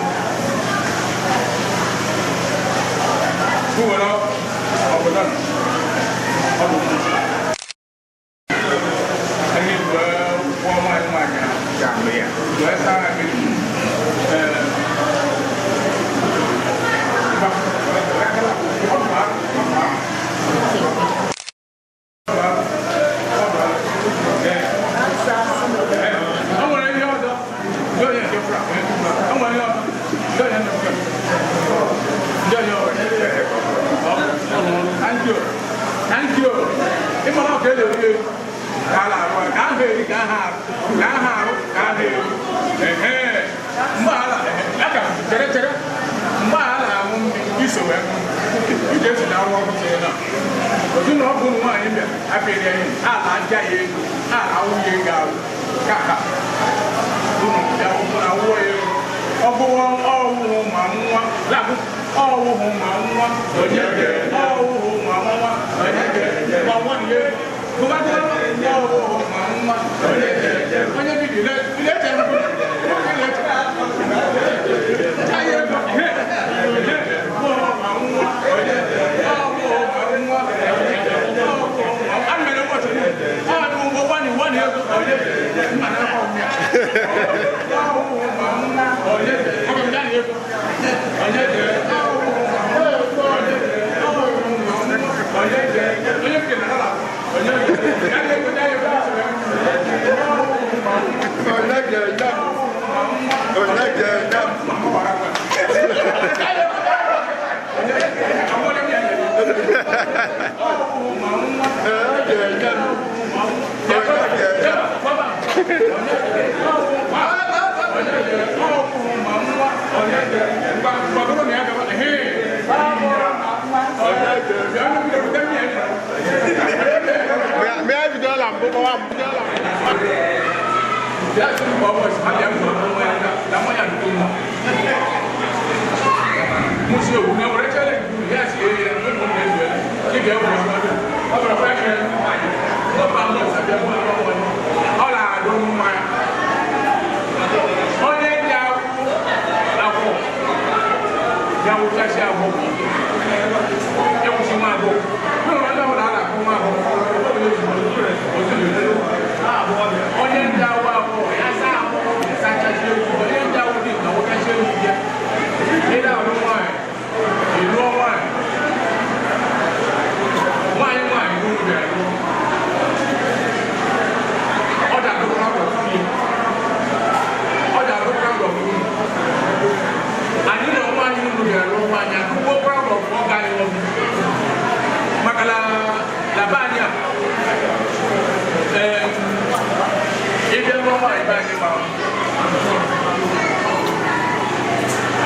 were obodo ọdụ anyị wee gwụọ nwaanyị nwaanyị ga-alụ ya wee saa ha mmiri. Thank you. Ịmara ọka ele eri ka a na-arụ ka ahụ eri ka aha arụ ka aha arụ ka ahụ eri. Ehe. Mgbe ala aka chere chere mgbe a na-aṅụ mmiri iso wee ṅụ ije esi na arụ ọrụ chere na otu na ọ bụ ụmụ nwaanyị bịa apịrị ya ala aja ya ego ala awụ ya ego awụ ka ha ụnụ bịa ụmụ na awụọ ya ego ọ bụwa ọwụhụ ma nwa labụ ọwụhụ ma nwa onye ọwụhụ ma nwa onye ma nwa ya ego ọwụhụ ma nwa onye onye bi ile eche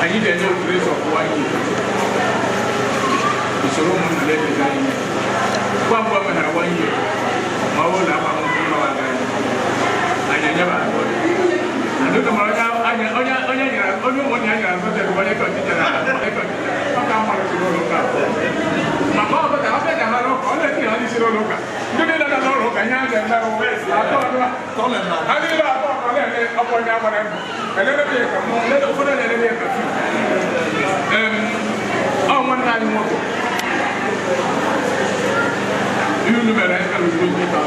Anyị ga-enye otu esi ọkụwa ihe usoro ụmụnna na-edezi anyị ngwa ngwa meghara nwa ihe ma ọ bụrụ na agba nkwụ nọ aga anyị enyeba onye onye nyere onye ụmụnna ya nyere azụ bụ onye kọchịchara onye kọchịchara ọ ka mmadụ si n'ụlọ ụka maka ọ bụta ọ bịa ha n'ụka ọ na-etinye ha n'isi n'ụlọ ụka ndị niile nọ n'ụlọ ụka ihe a ga-eme atọ ọdụ ha niile atọ ọdụ na-ele ọkụ onye agbara mbụ elele ya ka mmụọ lele ụfọdụ na-elele ya ka fim ọ nwanne anyị nwoke ihe unu mere anyị kara ozugbo ndị taa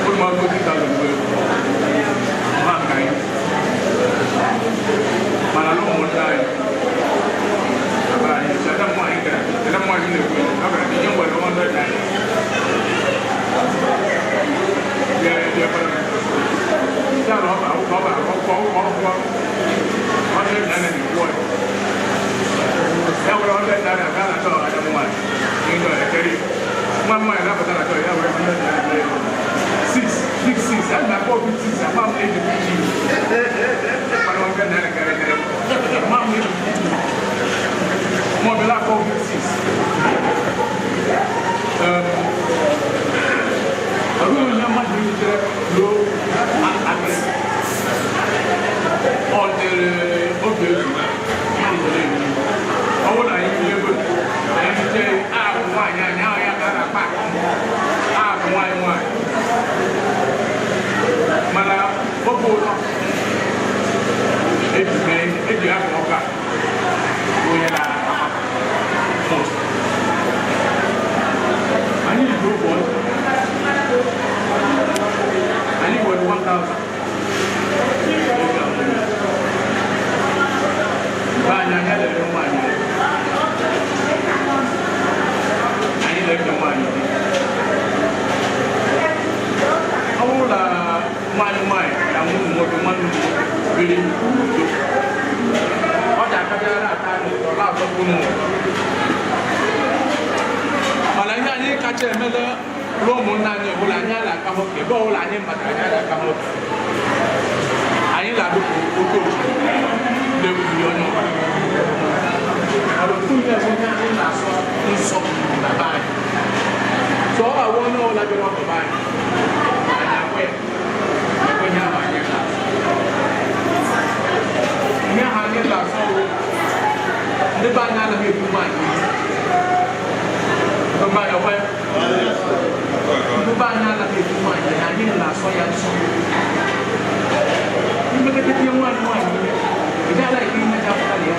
ụlọ ọgụ ndị taa ozugbo ha ka anyị mana na ụmụnne anyị anyị ada mmụọ anyị gara ada mmụọ anyị na-ekwu ọ gara ihe nwere ọnụ anyị ụtọ eji mee eji hapụ ọka onye na-ama most. Anyị ji oge ọjị. Anyị nwere 1000. Oge a nwere. Be anyị anyị lere nwaanyị. Anyị na-eke nwaanyị di. Ọ bụrụ na nwaanyị nwaanyị na nwunye nwoke nwanne m nwoke biri n'udo, ọ ga-akabịara ata anyị ụtọ na-atọkwu unu ụtọ. Mana ihe anyị kacha emele ruo ụmụnna anyị ọbụla anyị ala aka nwoke ebe ọbụla anyị batara anyị ala aka nwoke anyị na-adụpụ oke osimiri na-ekwuri onye ọbụla. Mana ofu ihe bụ ihe anyị na-asọ nsọ na be anyị. So ọ ga-awụ onye ọbụla bịara ọgọ be anyị, anyị akwa ya ekwe ihe ahụ anyị na-asọ. Ihe ahụ anyị na-asọ bụ ndị be anyị anaghị ekwu nwaanyị ihe. Ndị be anyị ọkwa ya? Ndị be anyị anaghị ekwu nwaanyị ihe, anyị na-asọ ya nsọ. Mmekọta ihe nwaanyị nwaanyị ihe, ị gaghị ala ihe ga-apụta na ya.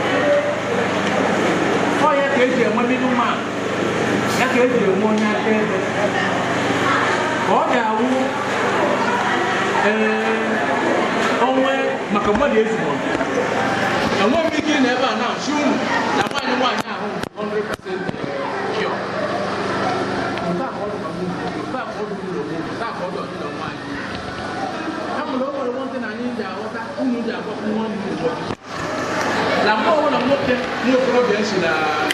Ọ ya ka eji enwe middleman, ya ka eji enwe onye akaebe. Ka ọ ga-awụ onwe maka mmadụ ezigbo. Enweghị m ike ị nọ ebe a na-achị unu na nwaanyị nwaanyị ahụ 100% pure. Nke a ka ọ dịkwa nwunye nwoke, nke a ka ọ dị nwunye nwoke, nke a ka ọ dị ọdịda nwaanyị. Kama na o nwere nwantị na anyị ji aghọta unu ji agwakwu nwanne unu nwoke. Na mgbe ọbụla nwoke nwa okorobịa si na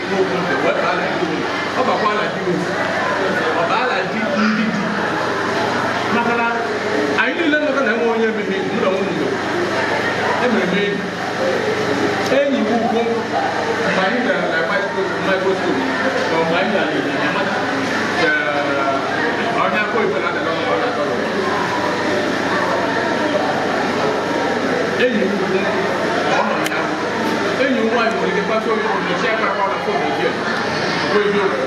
nwa okorobịa wee baa na di nwunye, ọ bakwa na di nwunye, ọ baa na di ndị di. Maka na anyị niile nọkọ na enwe onye emeghe mụ na nwunye m emere m enyi. Enyi m ugwu mgbe anyị gara na microscope ma mgbe anyị gara na amata onye aka oyibo na-adara ọnụ ọ na-atọ enyi m ugwu ọ nọ ya enyi m nwaanyị nwere ike kpasuo m iwe si akpara na fon eji bụ eziokwu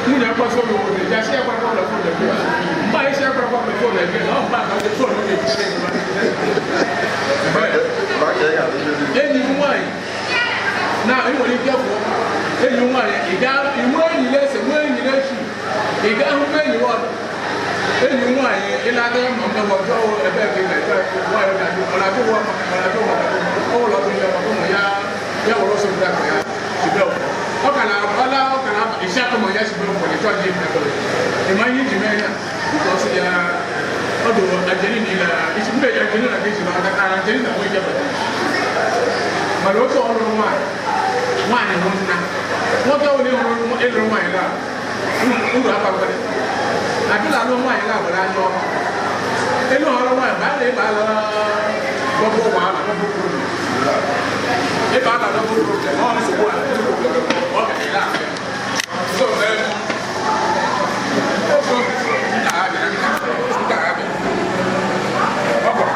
nwunye akpaso m iwe eji asị akpara na fon eji mgbe anyị si akpara na fon eji na ọ mgbe aka ndị fon ga-eji enyi m nwaanyị na ị nwere ike pụọ enyi m nwaanyị ị gaa inwe enyi na-ese nwee enyi na-echi ị gaa hụ enyi ọdụ enyi m nwaanyị ị na-aga ma mgbe ọjọọ ebe ebe ị na-eje nwaanyị ga-ajụ ọ na-ajụ ụwa maka ọ na-ajụ maka ụlọ ọrụ ya maka ụmụ ya ya were ọsọ bụrụ akpa ya sibe ụkwụ ọ ka na-abala ọ ka na-aba isi akọ ma ya sibe ụkwụ ya chọọ ji ebe ị ma ihe iji mee ya ka ọ sị ya ọ dị Angelina na isi mbe Angelina ka esi maka na Angelina nwee ike bata mana otu ọrụ nwaanyị nwaanyị hụ nna nwoke onye hụrụ ịlụrụ nwaanyị na uru akpakwara adịla alụ nwaanyị na agbara anya ọkụ elu ọrụ nwaanyị mgbe a na-eba ala dọbụ wahala dọbụ problem ịba ala dọbụ problem ọ nsogbu a ọ ga-ele ahụ so nka ha bịara nka ha bịara ọ kọrọ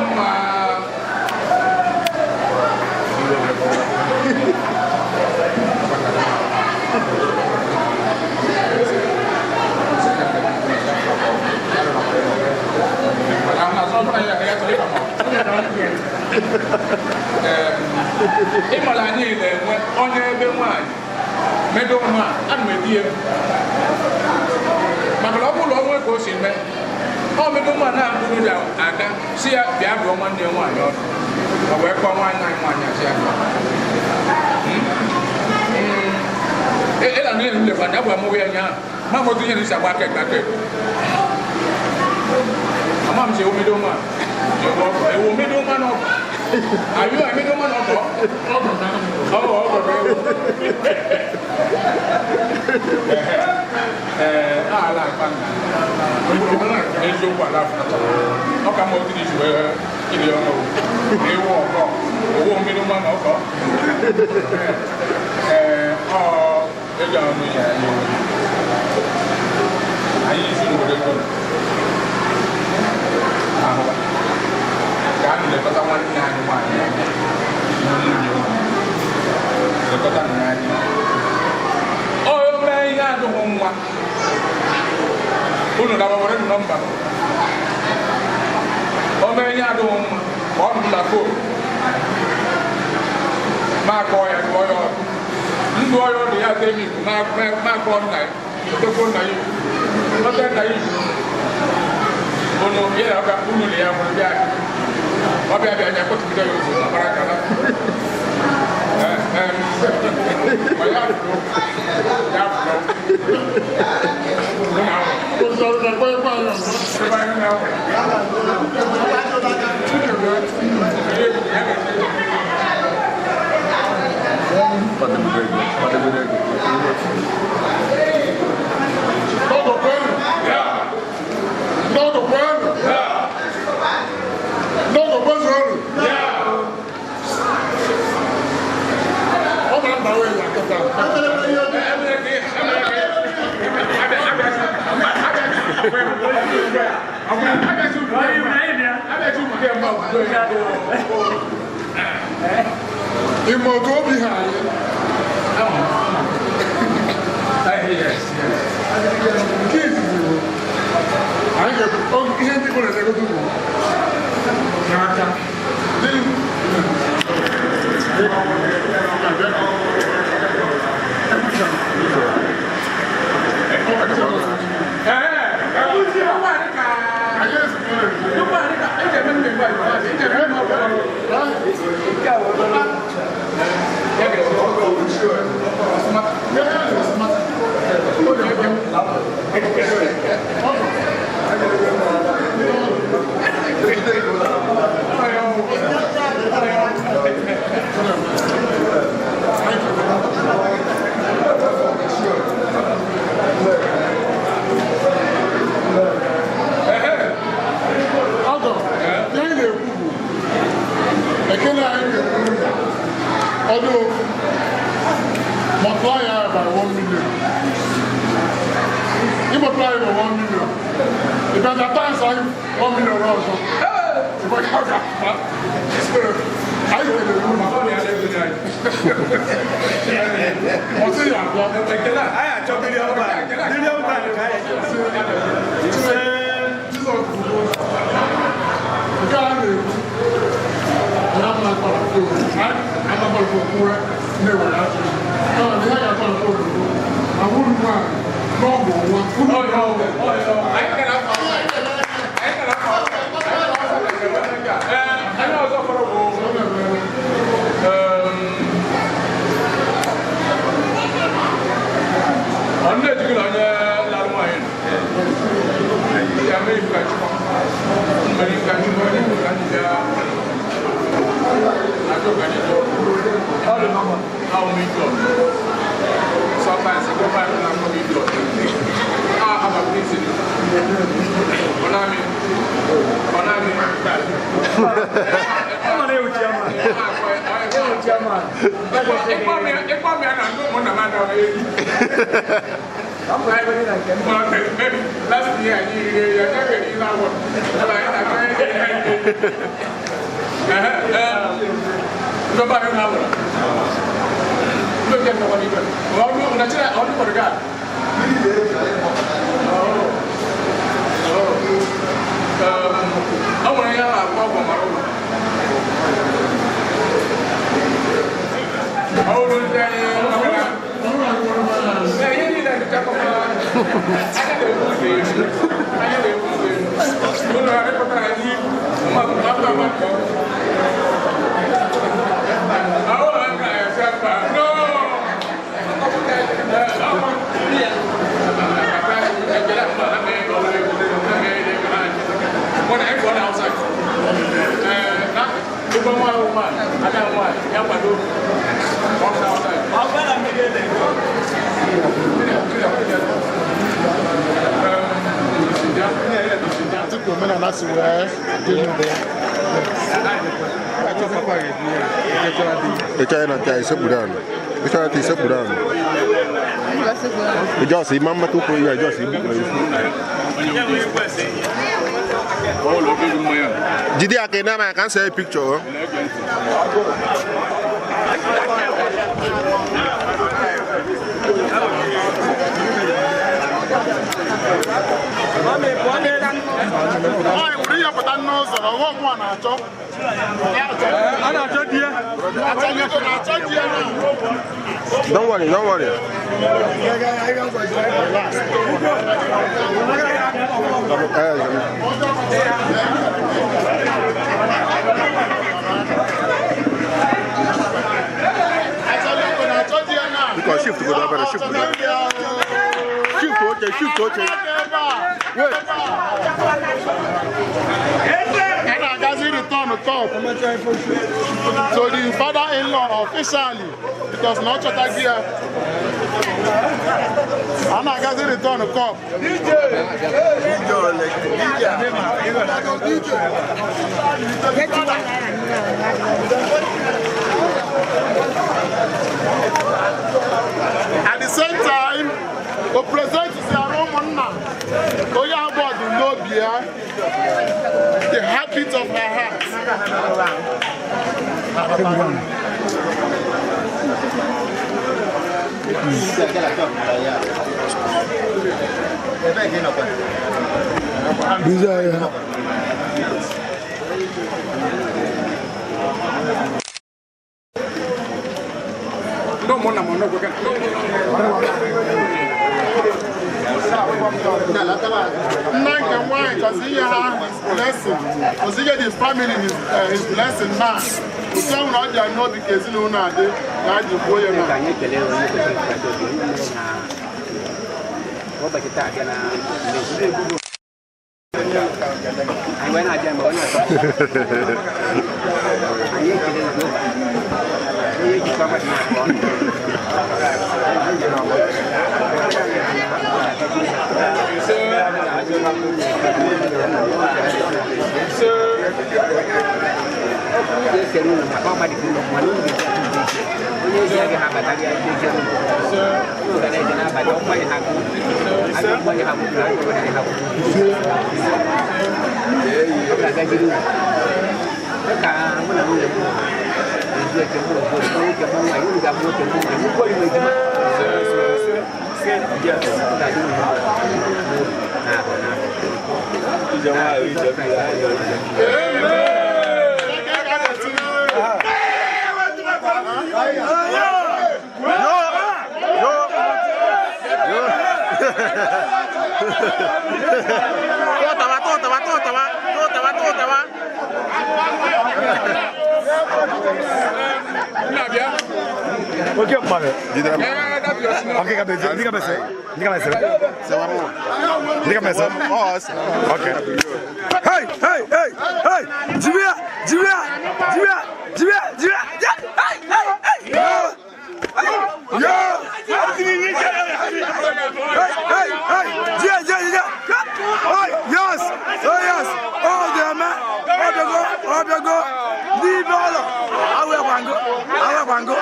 mma ịmara anyị na-enwe onye ebe nwaanyị medo nwa ana m edi ya maka na ọ bụrụ na ọ nwee ka o si mee ọ medo nwa na mkpụrụ ji aga si ya bịa gụọ nwanne ya nwaanyị ọdụ ọ wee kpọọ nwaanyị anyị nwaanyị asị ya bịa. Ịla na elu lefa na agwa mụwa ya nya ma motu ihe na-esi agba aka ekpe aka ekpe ama m si ewu medo nwa ewu medo nwa na ọgụ ayo emedo nwa na ọgụ ọgụ ọgụ ọgụ ee ala akpa nna eziokwu ala afọ ọ ka mma otu isi wee kiri ọnụ ewu ọkọ owu mmiri nwa na ọkọ ee ọ ego ọnụ ya anyị isi n'obodo ego ahụba ka a na-elekọta nwanne anyị nwaanyị anya na nwunye lekọta nna anyị o mee ihe adịghị nwa unu Na were nọmba o mere nye adịghị mma ma ọ nọ na fon ma akpọ ya dụọ ya ọdụ ndụ ọya ọdụ ya zee igbo ma akpọ nna ya otekwo nna ya ote nna ya igbo unu ya na ọga unu na ya nwere bịa ọbịa bịa anya kpọtụgide ya ụzọ na gbara kala ma ya pụrụ ya pụrụ. Ime otu obi ha anyị. Nke izizi bụ anyị ga-ekwu ihe ndị Igbo na-egote bụ n'aka dị. Ọgọ, ihe anyị na-ekwu bụ ekele anyị ga-ekwu na ọdụ okwu multiply ya by 1 million. You multiply by 1 million. If at times anyị 1 million ọzọ. Ịgba ya ga-ama. So, anyị kelere unu. Ọ sị ya abịa. Anyị achọ million man. Million man ka anyị achọ. Jizọs bụ ụzọ. Nke a na-ekwu na mma kpara fon, amakwara fon kwuwe na-ewere ajọ. Kama na ihe ga-akpara fon bụ na nwunye nwaanyị n'ọgwụ nwa. Anyị ọzọ fọrọ bụ ọ ndị ejighi na onye lara nwaanyị nọ ya mee ifu ka chukwu mere ifu ka chukwu onye ifu ka ndị bịa ajọ ka anyị jụọ ọ dị mma ahụ m ike ọzọ. Sometimes you go find an akọ ike ọzọ a agbapụ isi ọ na-amị ọ na-amị. Ịkpọ m ya na ndị ụmụnna m adọghị eri. Last year, anyị riri ya, ya ga eri agwọ. Ebe anyị na-akọ ihe ihe. Ndị ọba anyị na-awụrụ. Ndị oke nnọkọ n'igwe. Ọnụ Nigeria ọnụ kpọrọ gaa. Ọ nwere ihe a na-akpọ ọgwụ mara ụlọ. Ọ bụrụ ndị anyị ihe niile dịcha kọkọrọ anya na-ebu ụzọ elu anya na-ebu ụzọ elu ụlọ arịpụtara anyị mmadụ mmadụ mmadụ ahụ ha ga-esi mba no. When I go outside, na ụgbọ nwa nwa ada nwa ya kwado outside. Dịka omenala si wee dị n'ụlọ ya. Ị chọrọ ịnọta isekpuru ala. Ị chọrọ ịnọta isekpuru ala. Ị just ịma mmata ụkwụ ya just igbukpuru isi. Jide ya ka ị na-ama ya ka m see picture. Nwaanyị were ihe pụta n'ụzọ na ọghọm a na-achọ. A na-achọ di ya. Na-achọ di ya na. Don't worry, don't worry. Because shift go down, better shift go down. Shift okay, shift okay. Wait. A return cup to the father-in-law officially because na ọ chọtaghị ya. A na-agazi return cup. At the same time, o present si arụ ụmụnna onye abụọ dị n'obi ya, the habit of her heart. Ndị ụmụnna ma ọ na Nna nke nwaanyị chọzi inye ha his blessing, ozi inye the family his blessing na otu ahụ na ọ dị ya n'obi ka ezinụlọ adị na a ji gbuo ya na. Anyị ekele onye kwesịrị ntụkwasị obi onye mere na ụbọchị taa abịa na mmezu. Anyị wee na-abịa mgbe onye ọzọ. Anyị ekele Jehova onye jikwa mmadụ na-akpọ ọnụ. Okwu ga-esere unu maka ọgbadịgo unu mana unu ga-eji atụ ụzọ iche. Onye ozi agaghị abata gị ejere unu. Unu ga na-eje n'abalị ọgbanye ha gwụ. Agụ mgbanye ha gwụ na agụ mgbanye ha gwụ. Ọ ga-agaziri unu. Dịka mụ na nwunye m ezu eke mụ ofu ofu nwoke mụ nwaanyị unu ga-abụ nwoke mụ nwaanyị mụkwa ime ejima. Ọ ga-adị unu mma n'ahụ n'ahụ. Totaba, totaba, totaba, totaba, totaba. Okay, mame. Okay, kabese. Ndika bese. Ndika bese. Ndika bese. Okay. Hey, hey, hey, hey. Jibia, Jibia, Jibia, Jibia, Jibia. Hey, hey, hey. Yo. Yo. Hey, hey, hey. Jibia, Jibia, Jibia. Oh, yes. Oh, yes. Oh, dear man. Oh, they go. Oh, they go. Leave all. I will go. I will go.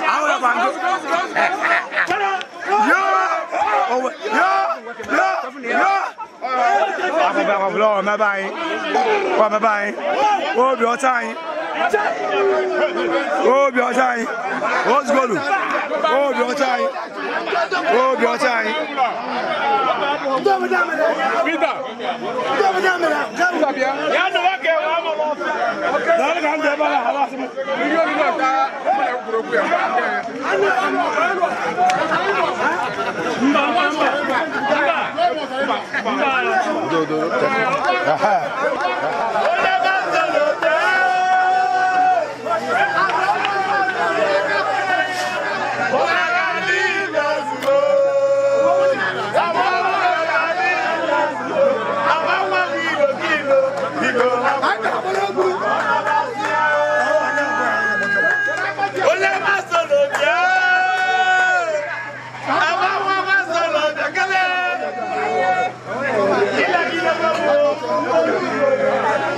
I will go. Yo. Oh, yo. Yo. Yo. Akwụkwọ mebe anyị. Ọ mebe anyị. Obi ọcha anyị. Obi ọcha anyị. Ozugolu. Obi ọcha anyị. Obi ọcha anyị. Peter. Thank you.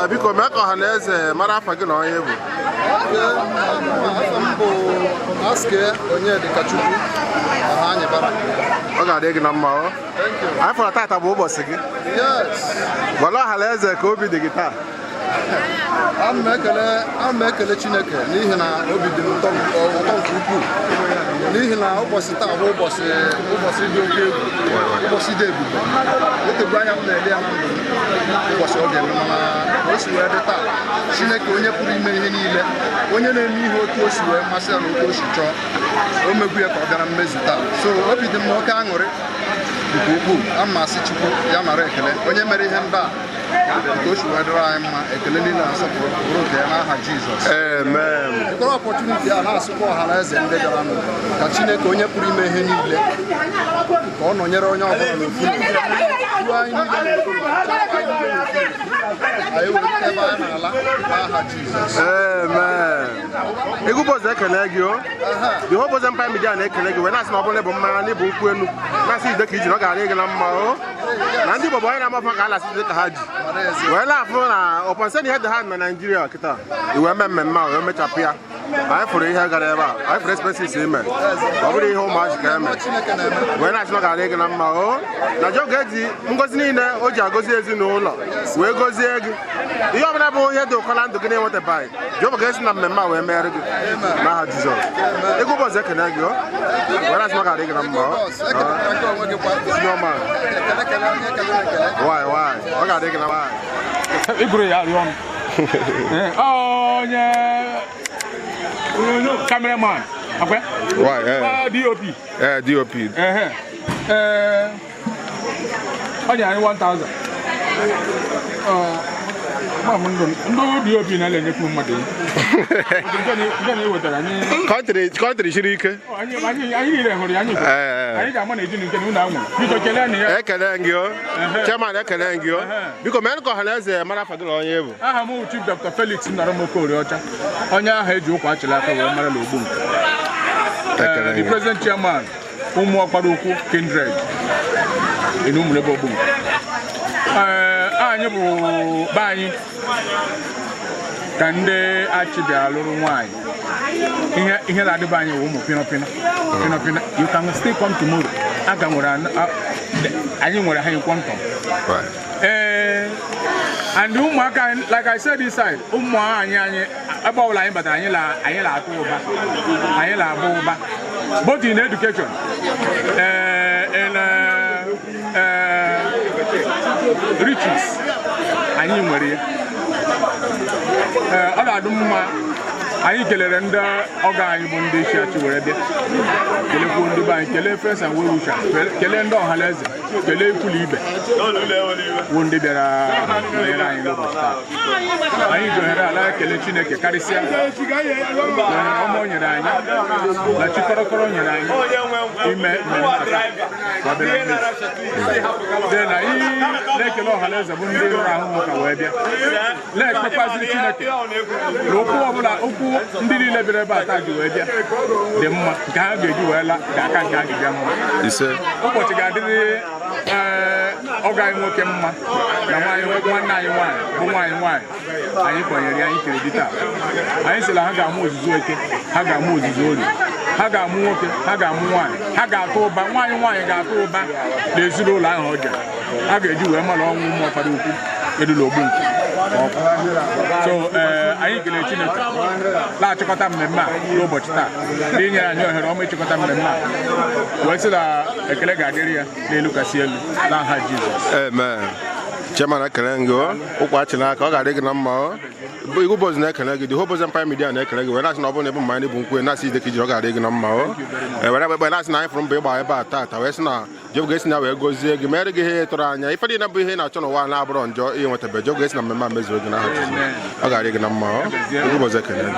Biko mee ka ọha na eze mara afa gị na onye bụ. Afa m bụ Aske Onyedikachukwu Ọhanyịbara. Ọ ga-adị gị na mma ọ. Anyị fọrọ tata bụ ụbọchị gị. Yes. Gwala ọha na eze ka obi dị gị taa. Ana m ekele Chineke n'ihi na obi dị m ụtọ nke ukwuu, n'ihi na ụbọchị taa bụ ụbọchị dị oke egwu, ụbọchị dị ebube. Etegbu anya m na-ele ya na ndụ m ụbọchị ọ ga-eme, mana ka o si wee dị taa, Chineke onye pụrụ ime ihe niile, onye na-eme ihe otu o si wee masị ya na otu o si chọọ, o megbu ya ka ọ bịara mmezu taa. So obi dị m oke aṅụrị nke ukwuu. Ana m asị Chukwu ya nara ekele, onye mere ihe ndị a nke o si wee dịrị anyị mma. Ekele niile na-asọpụrụ bụrụ nke ya n'aha Jizọs. Amen. Jikọrọ ọpọchuniti a na-asịkwa ọha na eze ndị bịara nụ ka Chineke onye pụrụ ime ihe niile ka ọ nọnyere onye ọbụla n'ofu n'ofu anyị niile anyị wee ebe anyị na-ala n'aha Jizọs. Amen. Egwu Bọz ekele gị o. The whole Bọz Empire Media na-ekele gị wee na-asị na ọ bụrụ na ịbụ mmanya na ịbụ nkwụ elu na-asị ide ka iji na ọ ga-arị gị na mma o. Na ndị Igbo bụ onye na-ama ka a na-asị ide ka ha ji wee na-afụ na ọpọnsị na ihe dị ha na Naịjirịa kịta iwee mee mmemme a wee mechapụ ya. Anyị fụrụ ihe gara ebe a, anyị fụrụ expenses ime, ọ bụrụ ihe ụmụazị ka eme wee na-asị na ọ ga-arị gị na mma o. Na Jehova ga-eji ngozi niile o ji agọzi ezinụlọ wee gọzie gị. Ihe ọbụla bụ ihe dị ụkọ na ndụ gị na-enwetabeghị, Jehova ga-esi na mmemme a wee meere gị n'aha Jizọs. Egwu Bọz ekene gị o wee na-asị na ọ ga-arị gị na mma o. Why why ọ ga-adị gị na mma. Iguru ya arịọ ọnụ. Onye cameraman, okay? Why? DOP. DOP. Onye anyị 1000. Ndị DOP na-enyekwu mmadụ. Kọntrị siri ike. Anyị niile hụrụ ya, anyị ga-ama na ejinu nke na ụlọ anwụrụ. Biko kelee na ya. Ekele gị o. Chairman ekele gị o. Biko mee ka ọha na eze mara afa gị na onye bụ. Aha m bụ Chief Dr. Felix Nnaramokoriọcha, onye ahụ eji ụkwa achịla aka wee mara n'ogbu nke. The present chairman ụmụ ọkpara ukwu kindred in Ụmụnebe Ogbu nke. Anyị bụ be anyị ka ndị achị bịara lụrụ nwaanyị. Ihe na-adịba anyị bụ ụmụ pịnọ pịnọ pịnọ pịnọ. You can still come tomorrow. Aga nwere anyị nwere ha in quantum. And ụmụaka, like I said inside, ụmụ anyị anyị ebe ọbụla anyị batara anyị na-atụ ụba, anyị na-abụ ụba, both in education, in riches, anyị nwere ya. Ọ na-adị mma. Anyị kelere ndị ọgọ anyị bụ ndị isi achị were bịa, kelekwuo ndị be anyị, kelee friends and well wishers, kelee ndị ọhaneze, kelee ikwu na ibe wụ ndị bịara nọnyere anyị n'ụbọchị taa. Anyị ji ohere ala ekele Chineke karịsịa ohere ọma o nyere anyị na chi kọrọkọrọ nyere anyị ime mmemme a taa ka ọ bịara mmezu. Then anyị na-ekele ọhaneze bụ ndị rụrụ ahụhụ ka wee bịa, na-ekpekwaziri Chineke na okwu ọbụla okwu ndị niile bịara ebe a taa ji wee bịa dị mma, nke ha ga-eji wee laa ga-aka nke ha ji bịa mma. Ụbọchị ga-adịrị ọgọ anyị nwoke mma na nwanne anyị nwaanyị bụ nwaanyị nwaanyị anyị kwanyere ya, anyị kere di taa. Anyị sịrị ha ga-amụ ozuzu eke, ha ga-amụ ozuzu orie, ha ga-amụ nwoke, ha ga-amụ nwaanyị, ha ga-atụ ụba, nwaanyị nwaanyị ga-atụ ụba na ezinụlọ ahụ ọ jere. A ga-eji wee mara ọnwụ ụmụ ọkpara ukwu edula ogbu nke. So anyị kelee Chineke na-achịkọta mmemme a n'ụbọchị taa, n'inyere anyị ohere ọma ịchịkọta mmemme a wee sị na ekele ga-adịrị ya n'elu kasị elu n'aha Jizọs. Amen. Chairman ekele gị o. Ụkwa achị n'aka ọ ga-adị gị na mma o. Igwu Bọz na-ekele gị, The Whole Bọz Empire Media na-ekele gị wee na-asị na ọ bụrụ na ịbụ mmanya bụ nkwụ na-asị ide ka ijiri ọ ga-adị gị na mma o. Were ekpekpe na-asị na anyị fụrụ mbọ ịgba ebe a taata wee sị na Jehova ga-esi na wee gọzie gị mere gị ihe tụrụ anya ife niile bụ ihe ị na-achọ n'ụwa na-abụrọ njọ ihe nwetabe Jehova ga-esi na mmemme a mezuo gị n'aha Jizọs. Ọ ga-adị gị na mma o. Igwu Bọz ekele gị.